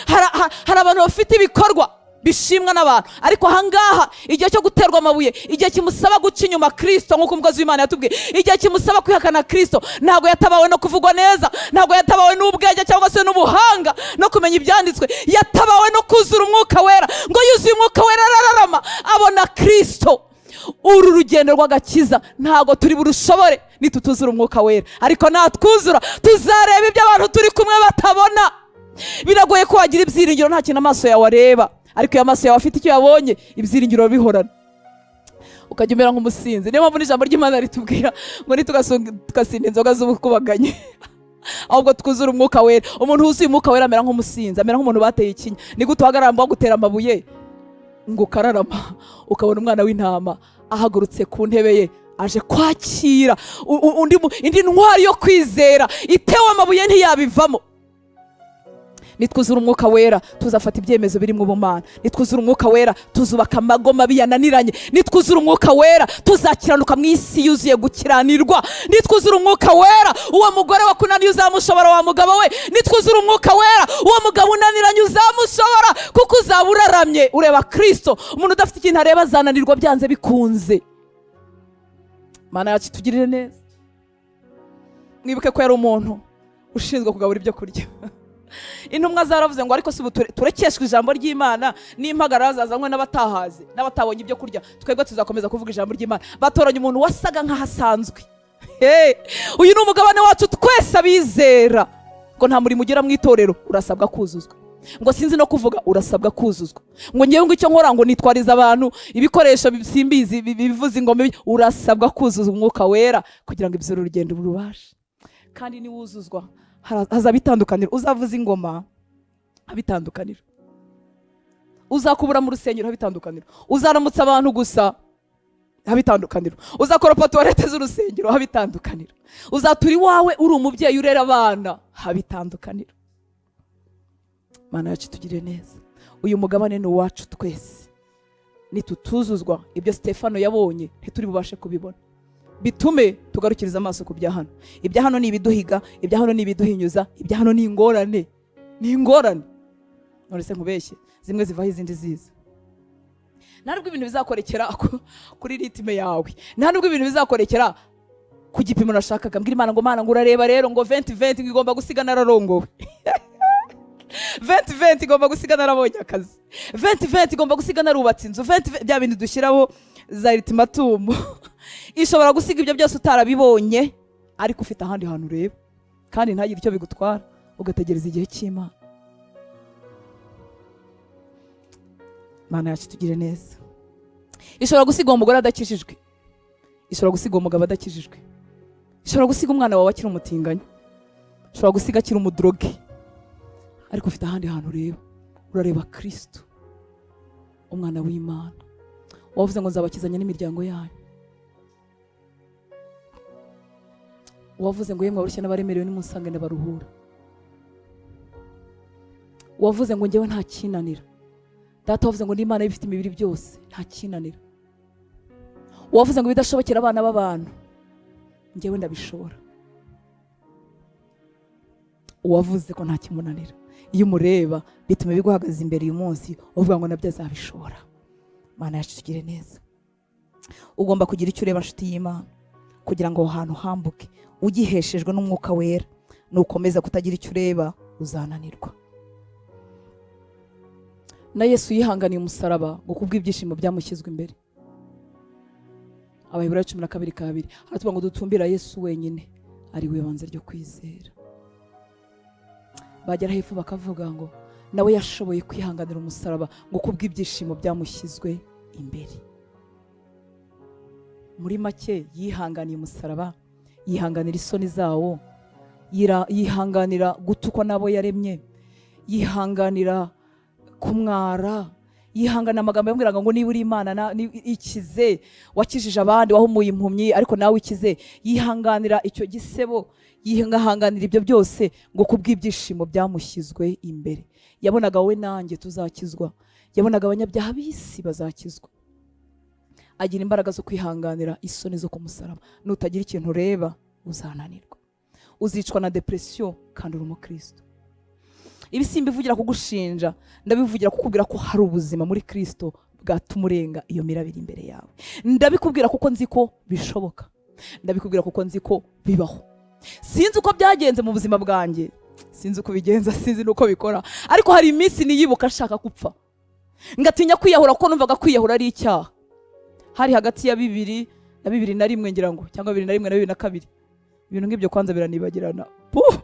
Hari abantu bafite ibikorwa bishimwa n'abantu. Ariko ahangaha, igihe cyo guterwa amabuye, igihe kimusaba guca inyuma Kirisito nk'uko umukozi w'Imana yatubwiye, igihe kimusaba kwihakana Kirisito, ntabwo yatabawe no kuvugwa neza, ntabwo yatabawe n'ubwenge cyangwa se n'ubuhanga no kumenya ibyanditswe, yatabawe no kuzura Umwuka Wera. Ngo yuzuye Umwuka Wera arararama, abona Kirisito. Uru rugendo rw'agakiza ntabwo turi burushobore nitutuzura Umwuka Wera, ariko natwuzura tuzareba ibyo abantu turi kumwe batabona. Biragoye ko wagira ibyiringiro nta kintu amaso yawe areba, ariko iyo amaso yawe afite icyo yabonye, ibyiringiro bihorana, ukajya umera nk'umusinzi. Niyo mpamvu n'ijambo ry'Imana ritubwira ngo ntitugasinda inzoga z'ubukubaganyi, ahubwo twuzure Umwuka Wera. Umuntu wuzuye Umwuka Wera amera nk'umusinzi, amera nk'umuntu bateye ikinya. Ni gute uhagarara ngo bagutera amabuye ngo ukararama, ukabona umwana w'intama ahagurutse ku ntebe ye, aje kwakira indi ntwari yo kwizera itewe amabuye ntiyabivamo? Nitwuzura Umwuka Wera tuzafata ibyemezo birimo ubumana. Nitwuzura Umwuka Wera tuzubaka amago mabi yananiranye. Nitwuzura Umwuka Wera tuzakiranuka mu isi yuzuye gukiranirwa. Nitwuzura Umwuka Wera, uwo mugore wakunaniye uzamushobora, wa mugabo we. Nitwuzura Umwuka Wera, uwo mugabo unaniranye uzamushobora, kuko uzaba uraramye ureba Kirisito. Umuntu udafite ikintu areba azananirwa byanze bikunze. Mana yacu, tugirire neza. Mwibuke ko yari umuntu ushinzwe kugabura ibyo kurya. Intumwa zaravuze ngo: "Ariko si ubu turekeshwa ijambo ry'Imana n'impagarara zazanywe n'abatahaze n'abatabonye ibyo kurya? Twebwe tuzakomeza kuvuga ijambo ry'Imana." Batoranya umuntu wasaga nk'aho asanzwe. Hey, uyu ni umugabane wacu twese abizera. Ngo nta murimo ugera mu itorero, urasabwa kuzuzwa. Ngo sinzi no kuvuga, urasabwa kuzuzwa. Ngo ngewe ngo icyo nkora ngo nitwariza abantu ibikoresho, simbizi, bivuza ingoma, urasabwa kuzuza Umwuka Wera kugira ngo ibyo urugendo rubashe. Kandi niwuzuzwa hazaba itandukaniro. Uzavuza ingoma haba itandukaniro, uzakubura mu rusengero haba itandukaniro, uzaramutsa abantu gusa haba itandukaniro, uzakoropa toilette z'urusengero haba itandukaniro, uzatura iwawe uri umubyeyi urera abana haba itandukaniro. Mana yacu, tugire neza. Uyu mugabane ni uwacu twese. Nitutuzuzwa, ibyo Stefano yabonye ntituri bubashe kubibona, bitume tugarukiriza amaso ku bya hano. Ibya hano ni ibiduhiga, ibya hano ni ibiduhinyuza, ibya hano ni ingorane, ni ingorane. None se nkubeshye? Zimwe zivaho izindi ziza. Nta nubwo ibintu bizakorekera kuri rythme yawe, nta nubwo ibintu bizakorekera ku gipimo nashakaga. Mbwira Imana ngo: "Mana," ngo, "urareba rero," ngo, "2020 ngo igomba gusiga nararongowe, 2020 igomba gusiga narabonye akazi, 2020 igomba gusiga narubatse inzu, 20." Bya bintu dushyiraho za ultimatum, ishobora gusiga ibyo byose utarabibonye, ariko ufite ahandi hantu ureba, kandi ntagire icyo bigutwara, ugategereza igihe cy'Imana. Imana yacu tugire neza. Ishobora gusiga uwo mugore adakijijwe, ishobora gusiga uwo mugabo adakijijwe, ishobora gusiga umwana wawe akiri umutinganyi, ishobora gusiga akiri umudroge, ariko ufite ahandi hantu ureba. Urareba Kristo, umwana w'Imana, wavuze ngo: "Nzabakizanya n'imiryango yanyu," wavuze ngo: "Yemwe abarushye n'abaremerewe, nimunsange ndabaruhura," wavuze ngo: "Njyewe nta kinanira." Data wavuze ngo: "N'Imana ifite imibiri byose, nta kinanira," wavuze ngo: "Ibidashobokera abana b'abantu, njyewe ndabishobora." Uwavuze ko nta kimunanira, iyo umureba bituma biguhagaze imbere uyu munsi, uvuga ngo nabyo azabishobora. Mana yacu, tugire neza. Ugomba kugira icyo ureba, nshuti y'Imana, kugira ngo aho hantu hambuke ugiheshejwe n'Umwuka Wera. Nukomeza kutagira icyo ureba, uzananirwa. Na Yesu yihanganiye umusaraba ngo kubw'ibyishimo byamushyizwe imbere. Abaheburayo 12:2 haratubwira ngo dutumbira Yesu wenyine, ari we banze ryo kwizera. Bagera hepfo bakavuga ngo nawe yashoboye kwihanganira umusaraba ngo kubw'ibyishimo byamushyizwe imbere. Muri make, yihanganiye umusaraba, yihanganira isoni zawo, yihanganira gutukwa n'abo yaremye, yihanganira kumwara, yihanganira amagambo yamubwiraga ngo: "Niba uri Imana, ikize, wakijije abandi, wahumuye impumyi, ariko nawe ikize." Yihanganira icyo gisebo, yihanganira ibyo byose ngo kubw'ibyishimo byamushyizwe imbere. Yabonaga wowe nanjye tuzakizwa, yabonaga abanyabyaha b'isi bazakizwa, agira imbaraga zo kwihanganira isoni zo ku musaraba. Nutagira ikintu ureba, uzananirwa, uzicwa na depression kandi uri umukristo. Ibi simbivugira kugushinja, ndabivugira kukubwira ko hari ubuzima muri Kristo bwatuma urenga iyo mirabire imbere yawe. Ndabikubwira kuko nzi ko bishoboka, ndabikubwira kuko nzi ko bibaho. Sinzi uko byagenze mu buzima bwanjye, sinzi uko bigenza, sinzi n'uko bikora, ariko hari iminsi niyibuka nshaka gupfa, ngatinya kwiyahura kuko numvaga kwiyahura ari icyaha. Hari hagati ya 2000 na 2001, ngira ngo, cyangwa 2001 na 2002, ibintu nk'ibyo. Kwanza biranibagirana, puh,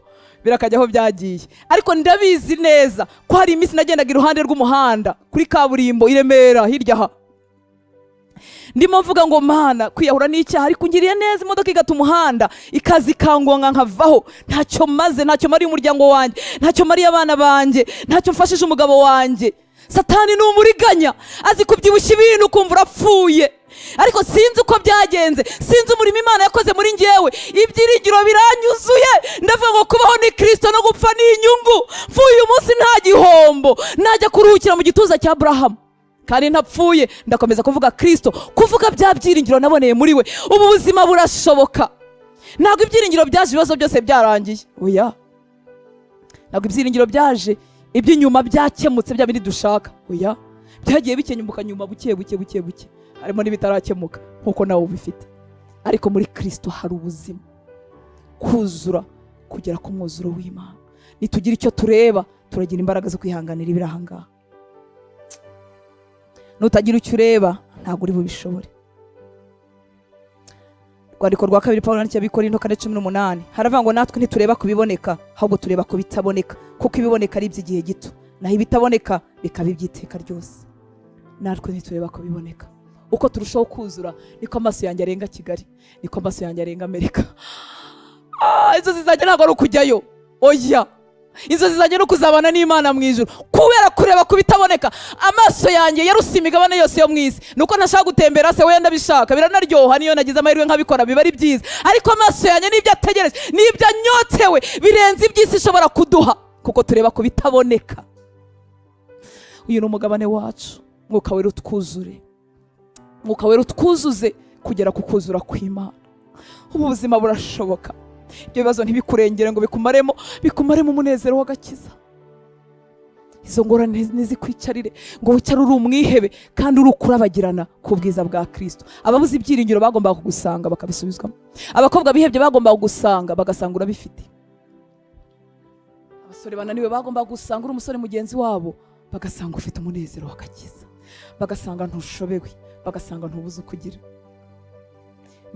birakajya aho byagiye. Ariko ndabizi neza ko hari iminsi nagendaga iruhande rw'umuhanda kuri kaburimbo i Remera hirya aha, ndimo mvuga ngo: "Mana, kwiyahura ni icyaha, ariko ungiriye neza imodoka igata umuhanda, ikaza ikangonga nkavaho. Ntacyo maze, ntacyo mariye umuryango wanjye, ntacyo mariye abana banjye, ntacyo mfashije umugabo wanjye." Satani ni umuriganya, azi kubyibushya ibintu ukumva urapfuye. Ariko sinzi uko byagenze, sinzi umurimo Imana yakoze muri njyewe, ibyiringiro biranyuzuye. Ndavuga ngo kubaho ni Kirisito, no gupfa ni inyungu. Mfuye uyu munsi nta gihombo, najya kuruhukira mu gituza cya Aburahamu. Kandi ntapfuye, ndakomeza kuvuga Kirisito, kuvuga bya byiringiro naboneye muri we. Ubu buzima burashoboka. Ntabwo ibyiringiro byaje ibibazo byose byarangiye, oya. Ntabwo ibyiringiro byaje iby'inyuma byakemutse, bya bindi dushaka, oya. Byagiye bikemuka nyuma buke buke buke buke, harimo n'ibitarakemuka nk'uko nawe ubifite. Ariko muri Kirisito hari ubuzima, kuzura kugera ku mwuzuro w'Imana. Nitugira icyo tureba, turagira imbaraga zo kwihanganira ibiri aha ngaha. Nutagira icyo ureba, ntabwo uri bubishobore. Urwandiko rwa kabiri Pawulo yandikiye Abikorinto 4:18 haravuga ngo: "Natwe ntitureba ku biboneka, ahubwo tureba ku bitaboneka, kuko ibiboneka ari iby'igihe gito, naho ibitaboneka bikaba iby'iteka ryose." Natwe ntitureba ku biboneka. Uko turushaho kuzura, niko amaso yanjye arenga Kigali, niko amaso yanjye arenga Amerika. Ah, inzozi zanjye ntabwo ari ukujyayo, oya. Inzozi zanjye ni ukuzabana n'Imana mu ijuru. Kubera kureba ku bitaboneka, amaso yanjye yaruse imigabane yose yo mu isi. Ni uko ntashaka gutembera se? Wenda ndabishaka, biranaryoha, niyo nagize amahirwe nkabikora biba ari byiza. Ariko amaso yanjye n'ibyo ategereje, n'ibyo anyotewe, birenze iby'isi ishobora kuduha, kuko tureba ku bitaboneka. Uyu ni umugabane wacu. Mwuka Wera utwuzure, Mwuka Wera utwuzuze kugera ku kuzura kw'Imana. Ubu buzima burashoboka. Ibyo bibazo ntibikurengere ngo bikumaremo umunezero w'agakiza. Izo ngorane ntizikwicarire ngo wicare uri umwihebe kandi uri ukurabagirana ku bwiza bwa Kirisito. Ababuze ibyiringiro bagombaga kugusanga bakabisubizwamo. Abakobwa bihebye bagombaga kugusanga bagasanga urabifite. Abasore bananiwe bagombaga gusanga uri umusore mugenzi wabo, bagasanga ufite umunezero w'agakiza, bagasanga ntushobewe, bagasanga ntubuze uko ugira,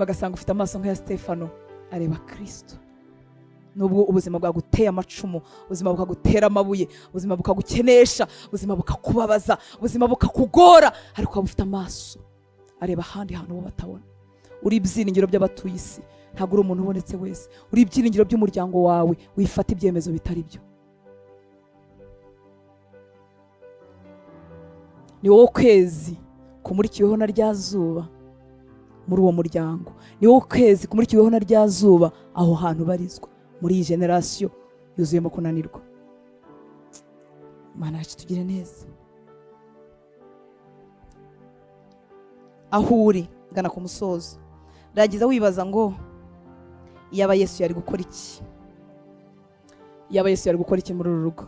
bagasanga ufite amaso nk'aya Stefano areba Kirisito. Nubwo ubuzima bwaguteye amacumu, ubuzima bukagutera amabuye, ubuzima bukagukenesha, ubuzima bukakubabaza, ubuzima bukakugora, ariko waba ufite amaso areba ahandi hantu bo batabona. Uri ibyiringiro by'abatuye isi, ntabwo uri umuntu ubonetse wese. Uri ibyiringiro by'umuryango wawe. Wifata ibyemezo bitari byo. Ni wowe kwezi kumurikiweho na rya zuba muri uwo muryango, ni wowe kwezi kumurikiweho na rya zuba aho hantu ubarizwa muri iyi generasiyo yuzuyemo kunanirwa. Imana yacu tugire neza. Aho uri, gana ku musozo, rangiza wibaza ngo: "Yaba Yesu yari gukora iki? Yaba Yesu yari gukora iki muri uru rugo?"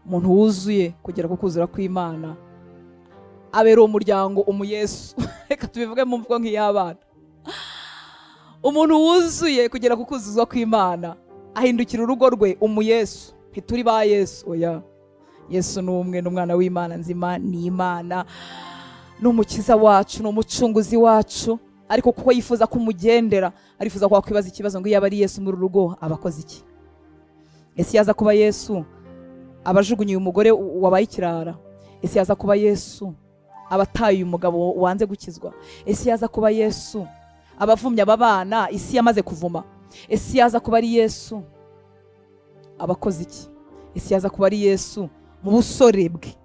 Umuntu wuzuye kugera ku kuzura kw'Imana abera uwo muryango umuyesu. Reka tubivuge mu mvugo nk'iy'abana. Umuntu wuzuye kugera ku kuzuzwa kw'Imana ahindukira urugo rwe umuyesu. Ntituri ba Yesu, oya. Yesu ni umwe, ni umwana w'Imana nzima, ni Imana, ni umukiza wacu, ni umucunguzi wacu. Ariko kuko yifuza ko umugendera, arifuza ko wakwibaza ikibazo ngo: "Yaba ari Yesu muri uru rugo, aba akoze iki? Ese yaza kuba Yesu, abajugunye uyu mugore wabaye ikirara? Ese yaza kuba Yesu, abataye uyu mugabo wanze gukizwa? Ese yaza kuba Yesu, abavumye aba bana isi yamaze kuvuma? Ese yaza kuba ari Yesu, abakoze iki? Ese yaza kuba ari Yesu mu busore bwe,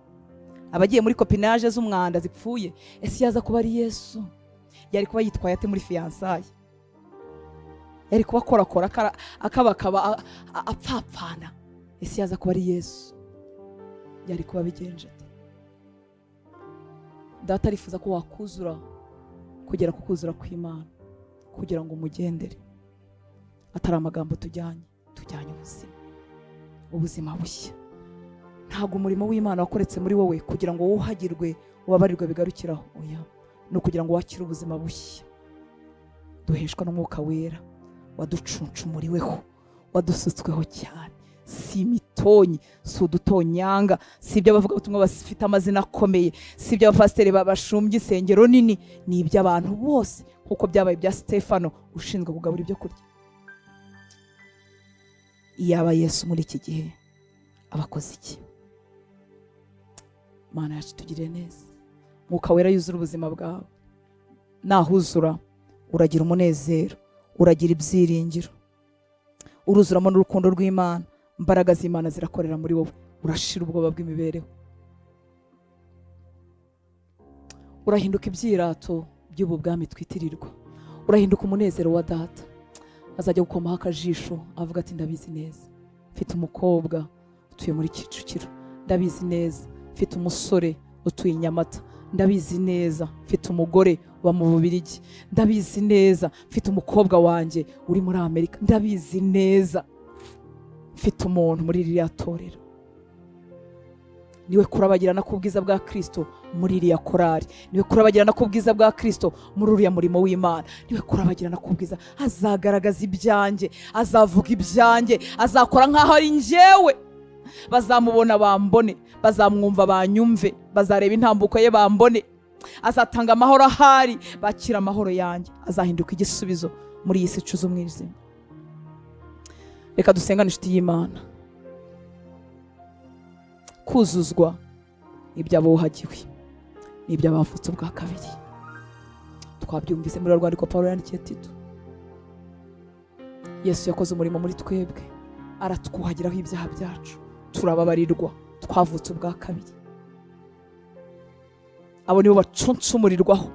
abagiye muri copinage z'umwanda zipfuye? Ese yaza kuba ari Yesu, yari kuba yitwaye ate muri fiançailles? Yari kuba akorakora, akabakaba, apfapfana? Ese yaza kuba ari Yesu, yari kuba abigenje ate?" Data arifuza ko wakuzura kugera ku kuzura kw'Imana kugira ngo umugendere, atari amagambo tujyanye, tujyanye ubuzima, ubuzima bushya. Ntabwo umurimo w'Imana wakoretse muri wowe kugira ngo wuhagirwe, ubabarirwe, bigarukiraho, oya. Ni ukugira ngo wakire ubuzima bushya duheshwa n'Umwuka Wera waducuncumuriweho, wadusutsweho cyane. Si imiti. ibitonyi, si udutonyanga, si iby'abavugabutumwa bafite amazina akomeye, si iby'abapasiteri bashumbye insengero nini, ni iby'abantu bose, nk'uko byabaye ibya Stefano ushinzwe kugabura ibyo kurya. Iyaba Yesu muri iki gihe abakoze iki? Mana yacu, tugirire neza. Mwuka Wera yuzura ubuzima bwawe. Nahuzura, uragira umunezero, uragira ibyiringiro, uruzuramo n'urukundo rw'Imana. Imbaraga z'Imana zirakorera muri wowe, urashira ubwoba bw'imibereho, urahinduka ibyirato by'ubu bwami twitirirwa, urahinduka umunezero wa Data. Azajya gukomaho akajisho avuga ati: "Ndabizi neza, mfite umukobwa utuye muri Kicukiro, ndabizi neza, mfite umusore utuye i Nyamata, ndabizi neza, mfite umugore uba mu Bubirigi, ndabizi neza, mfite umukobwa wanjye uri muri Amerika, ndabizi neza, mfite umuntu muri ririya torero." Niwe kurabagirana k'ubwiza bwa Kirisito muri iriya korari, niwe kurabagirana k'ubwiza bwa Kirisito muri uriya murimo w'Imana, niwe kurabagirana k'ubwiza. Azagaragaza ibyanjye, azavuga ibyanjye, azakora nk'aho ari njyewe. Bazamubona bambone, bazamwumva banyumve, bazareba intambuko ye bambone. Azatanga amahoro ahari, bakira amahoro yanjye. Azahinduka igisubizo muri iyi si icuze umwijima. Reka dusengane, inshuti y'Imana. Kuzuzwa iby'abuhagiwe n'iby'abavutse ubwa kabiri, twabyumvise muri rwandiko Paul yandikiye Tito. Yesu yakoze umurimo muri twebwe, aratwuhagiraho ibyaha byacu, turababarirwa, twavutse ubwa kabiri. Abo nibo bacuncumurirwaho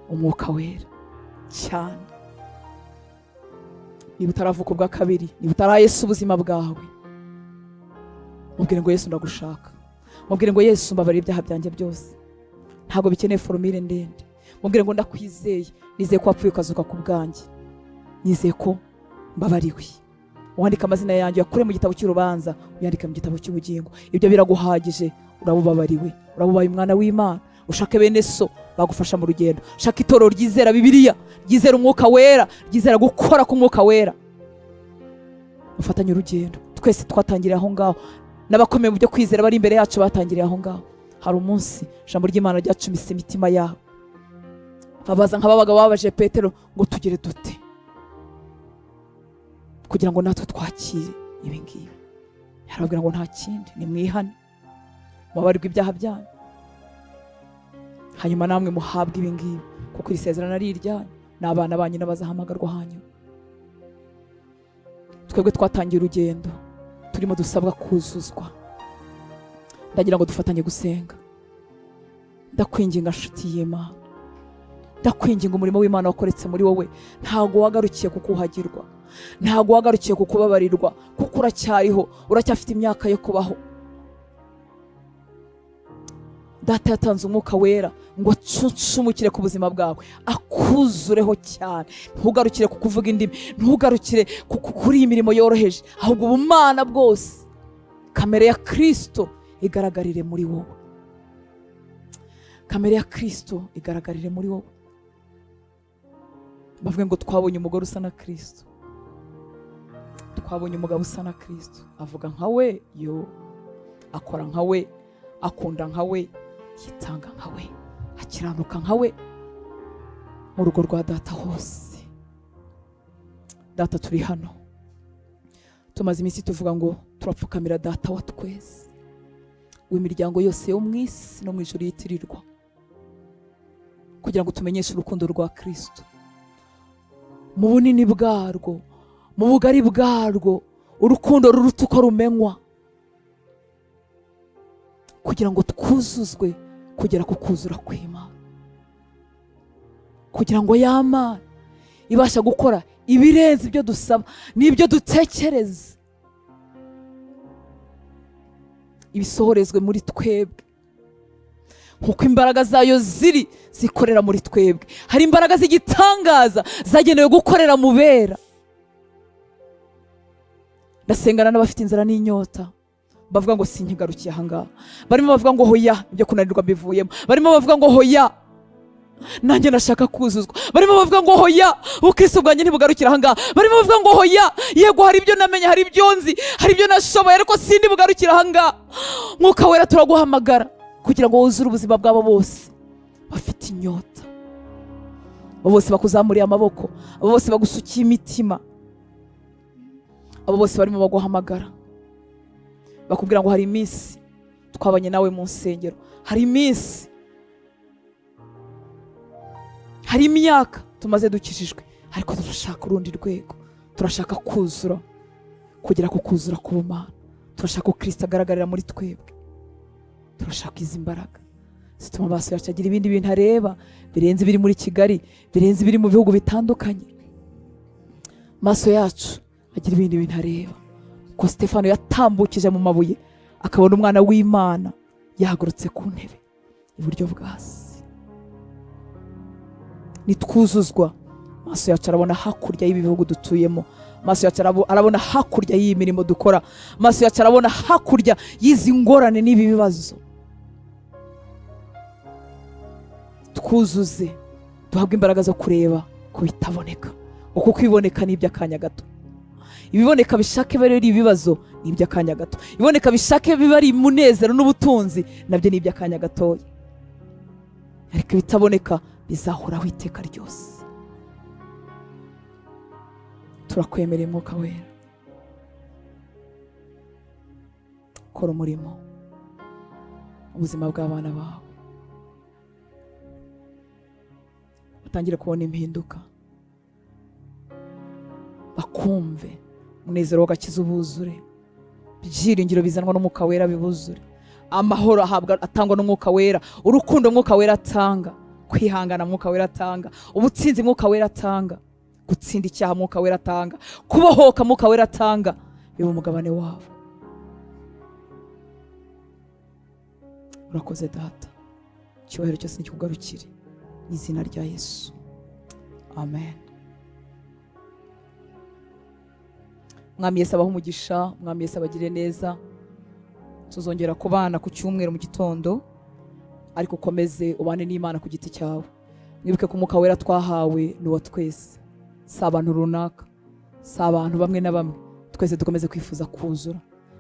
Umwuka Wera cyane. Niba utaravuka ubwa kabiri, niba utaraha Yesu ubuzima bwawe, mubwire ngo: "Yesu, ndagushaka." Mubwire ngo: "Yesu, mbabarira ibyaha byanjye byose." Ntabwo bikeneye formule ndende. Mubwire ngo: "Ndakwizeye, nizeye ko wapfuye ukazuka ku bwanjye, nizeye ko mbabariwe. Wandika amazina yanjye, uyakure mu gitabo cy'urubanza, uyandike mu gitabo cy'ubugingo." Ibyo biraguhagije, urabubabariwe, urabubaye umwana w'Imana. Ushake bene so bagufasha mu rugendo. Shaka itorero ryizera Bibiliya, ryizera Umwuka Wera, ryizera gukora k'Umwuka Wera, mufatanye urugendo. Twese twatangiriye aho ngaho, n'abakomeye mu byo kwizera bari imbere yacu batangiriye aho ngaho. Hari umunsi ijambo ry'Imana ryacumise imitima yabo, babaza nk'ababaga babaje Petero ngo: "Tugire dute kugira ngo natwe twakire ibi ngibi?" Yarababwira ngo: "Nta kindi, nimwihane, mubabarirwe ibyaha byanyu, hanyuma namwe muhabwe ibi ngibi, kuko iri sezerano ari iryanyu n'abana banyu n'abazahamagarwa hanyuma." Twebwe twatangiye urugendo, turimo dusabwa kuzuzwa. Ndagira ngo dufatanye gusenga. Ndakwinginga, nshuti y'Imana, ndakwinginga. Umurimo w'Imana wakoretse muri wowe ntabwo wagarukiye kukuhagirwa, ntabwo wagarukiye kukubabarirwa, kuko uracyariho, uracyafite imyaka yo kubaho. Data yatanze Umwuka Wera ngo acuncumukire ku buzima bwawe, akuzureho cyane. Ntugarukire ku kuvuga indimi, ntugarukire kuri iyi mirimo yoroheje, ahubwo ubumana bwose, kamere ya Kirisito igaragarire muri wowe, kamere ya Kirisito igaragarire muri wowe. Bavuge ngo: "Twabonye umugore usa na Kirisito, twabonye umugabo usa na Kirisito. Avuga nka we, yo akora nka we, akunda nka we, yitanga nka we, akiranuka nka we mu rugo rwa Data hose." Data, turi hano, tumaze iminsi tuvuga ngo turapfukamira Data wa twese, w'imiryango yose yo mu isi no mu ijuru yitirirwa, kugira ngo tumenyeshe urukundo rwa Kirisito mu bunini bwarwo, mu bugari bwarwo, urukundo ruruta uko rumenywa, kugira ngo twuzuzwe kugera ku kuzura kw'Imana, kugira ngo ya Mana ibasha gukora ibirenze ibyo dusaba n'ibyo dutekereza ibisohorezwe muri twebwe, nk'uko imbaraga zayo ziri zikorera muri twebwe. Hari imbaraga z'igitangaza zagenewe gukorera mu bera. Ndasengana n'abafite inzara n'inyota, bavuga ngo: "Sinkigarukiye ahangaha." Barimo bavuga ngo: "Hoya, ibyo kunanirwa bivuyemo." Barimo bavuga ngo: "Hoya." Nanjye ndashaka kuzuzwa. Barimo bavuga ngo hoya, ubukristo bwanjye ntibugarukira ahangaha. Barimo bavuga ngo hoya, yego hari ibyo namenye, hari ibyo nzi, hari ibyo nashoboye, ariko sindi bugarukira ahangaha. Mwuka Wera, turaguhamagara kugira ngo wuzure ubuzima bwabo bose bafite inyota, abo bose bakuzamuriye amaboko, abo bose bagusukiye imitima, abo bose barimo baguhamagara bakubwira ngo hari iminsi twabanye nawe mu nsengero, hari iminsi, hari imyaka tumaze dukijijwe, ariko turashaka urundi rwego, turashaka kuzura, kugera ku kuzura k'ubumana, turashaka ko Kirisito agaragarira muri twebwe, turashaka izi mbaraga zituma amaso yacu agira ibindi bintu areba birenze ibiri muri Kigali, birenze ibiri mu bihugu bitandukanye. Amaso yacu agira ibindi bintu areba ko Stefano yatambukije mu mabuye akabona umwana w'Imana yahagurutse ku ntebe iburyo bwa Se. Nitwuzuzwa, amaso yacu arabona hakurya y'ibi bihugu dutuyemo, amaso yacu arabona hakurya y'iyi mirimo dukora, amaso yacu arabona hakurya y'izi ngorane n'ibi bibazo. Twuzuze, duhabwe imbaraga zo kureba ku bitaboneka, kuko kwiboneka ni iby'akanya gato. Ibiboneka bishake biba ari ibibazo ni iby'akanya gato, ibiboneka bishake biba ari umunezero n'ubutunzi nabyo ni iby'akanya gatoya, ariko ibitaboneka bizahoraho iteka ryose. Turakwemereye Mwuka Wera, kora umurimo ubuzima bw'abana bawe, batangire kubona impinduka, bakumve umunezero w'agakiza ubuzure, ibyiringiro bizanwa n'Umwuka Wera bibuzure, amahoro ahabwa atangwa n'Umwuka Wera, urukundo Mwuka Wera atanga, kwihangana Mwuka Wera atanga, ubutsinzi Mwuka Wera atanga, gutsinda icyaha Mwuka Wera atanga, kubohoka Mwuka Wera atanga, biba umugabane wabo. Urakoze Data, icyubahiro cyose nikikugarukire mu izina rya Yesu, amen. Mwami Yesu abahe umugisha, Mwami Yesu abagire neza. Tuzongera kubana ku cyumweru mu gitondo, ariko ukomeze ubane n'Imana ku giti cyawe. Mwibuke ko Umwuka Wera twahawe ni uwa twese, si abantu runaka, si abantu bamwe na bamwe. Twese dukomeze kwifuza kuzura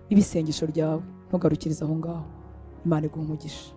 n'ibisengesho ryawe, ntugarukirize aho ngaho. Imana iguhe umugisha.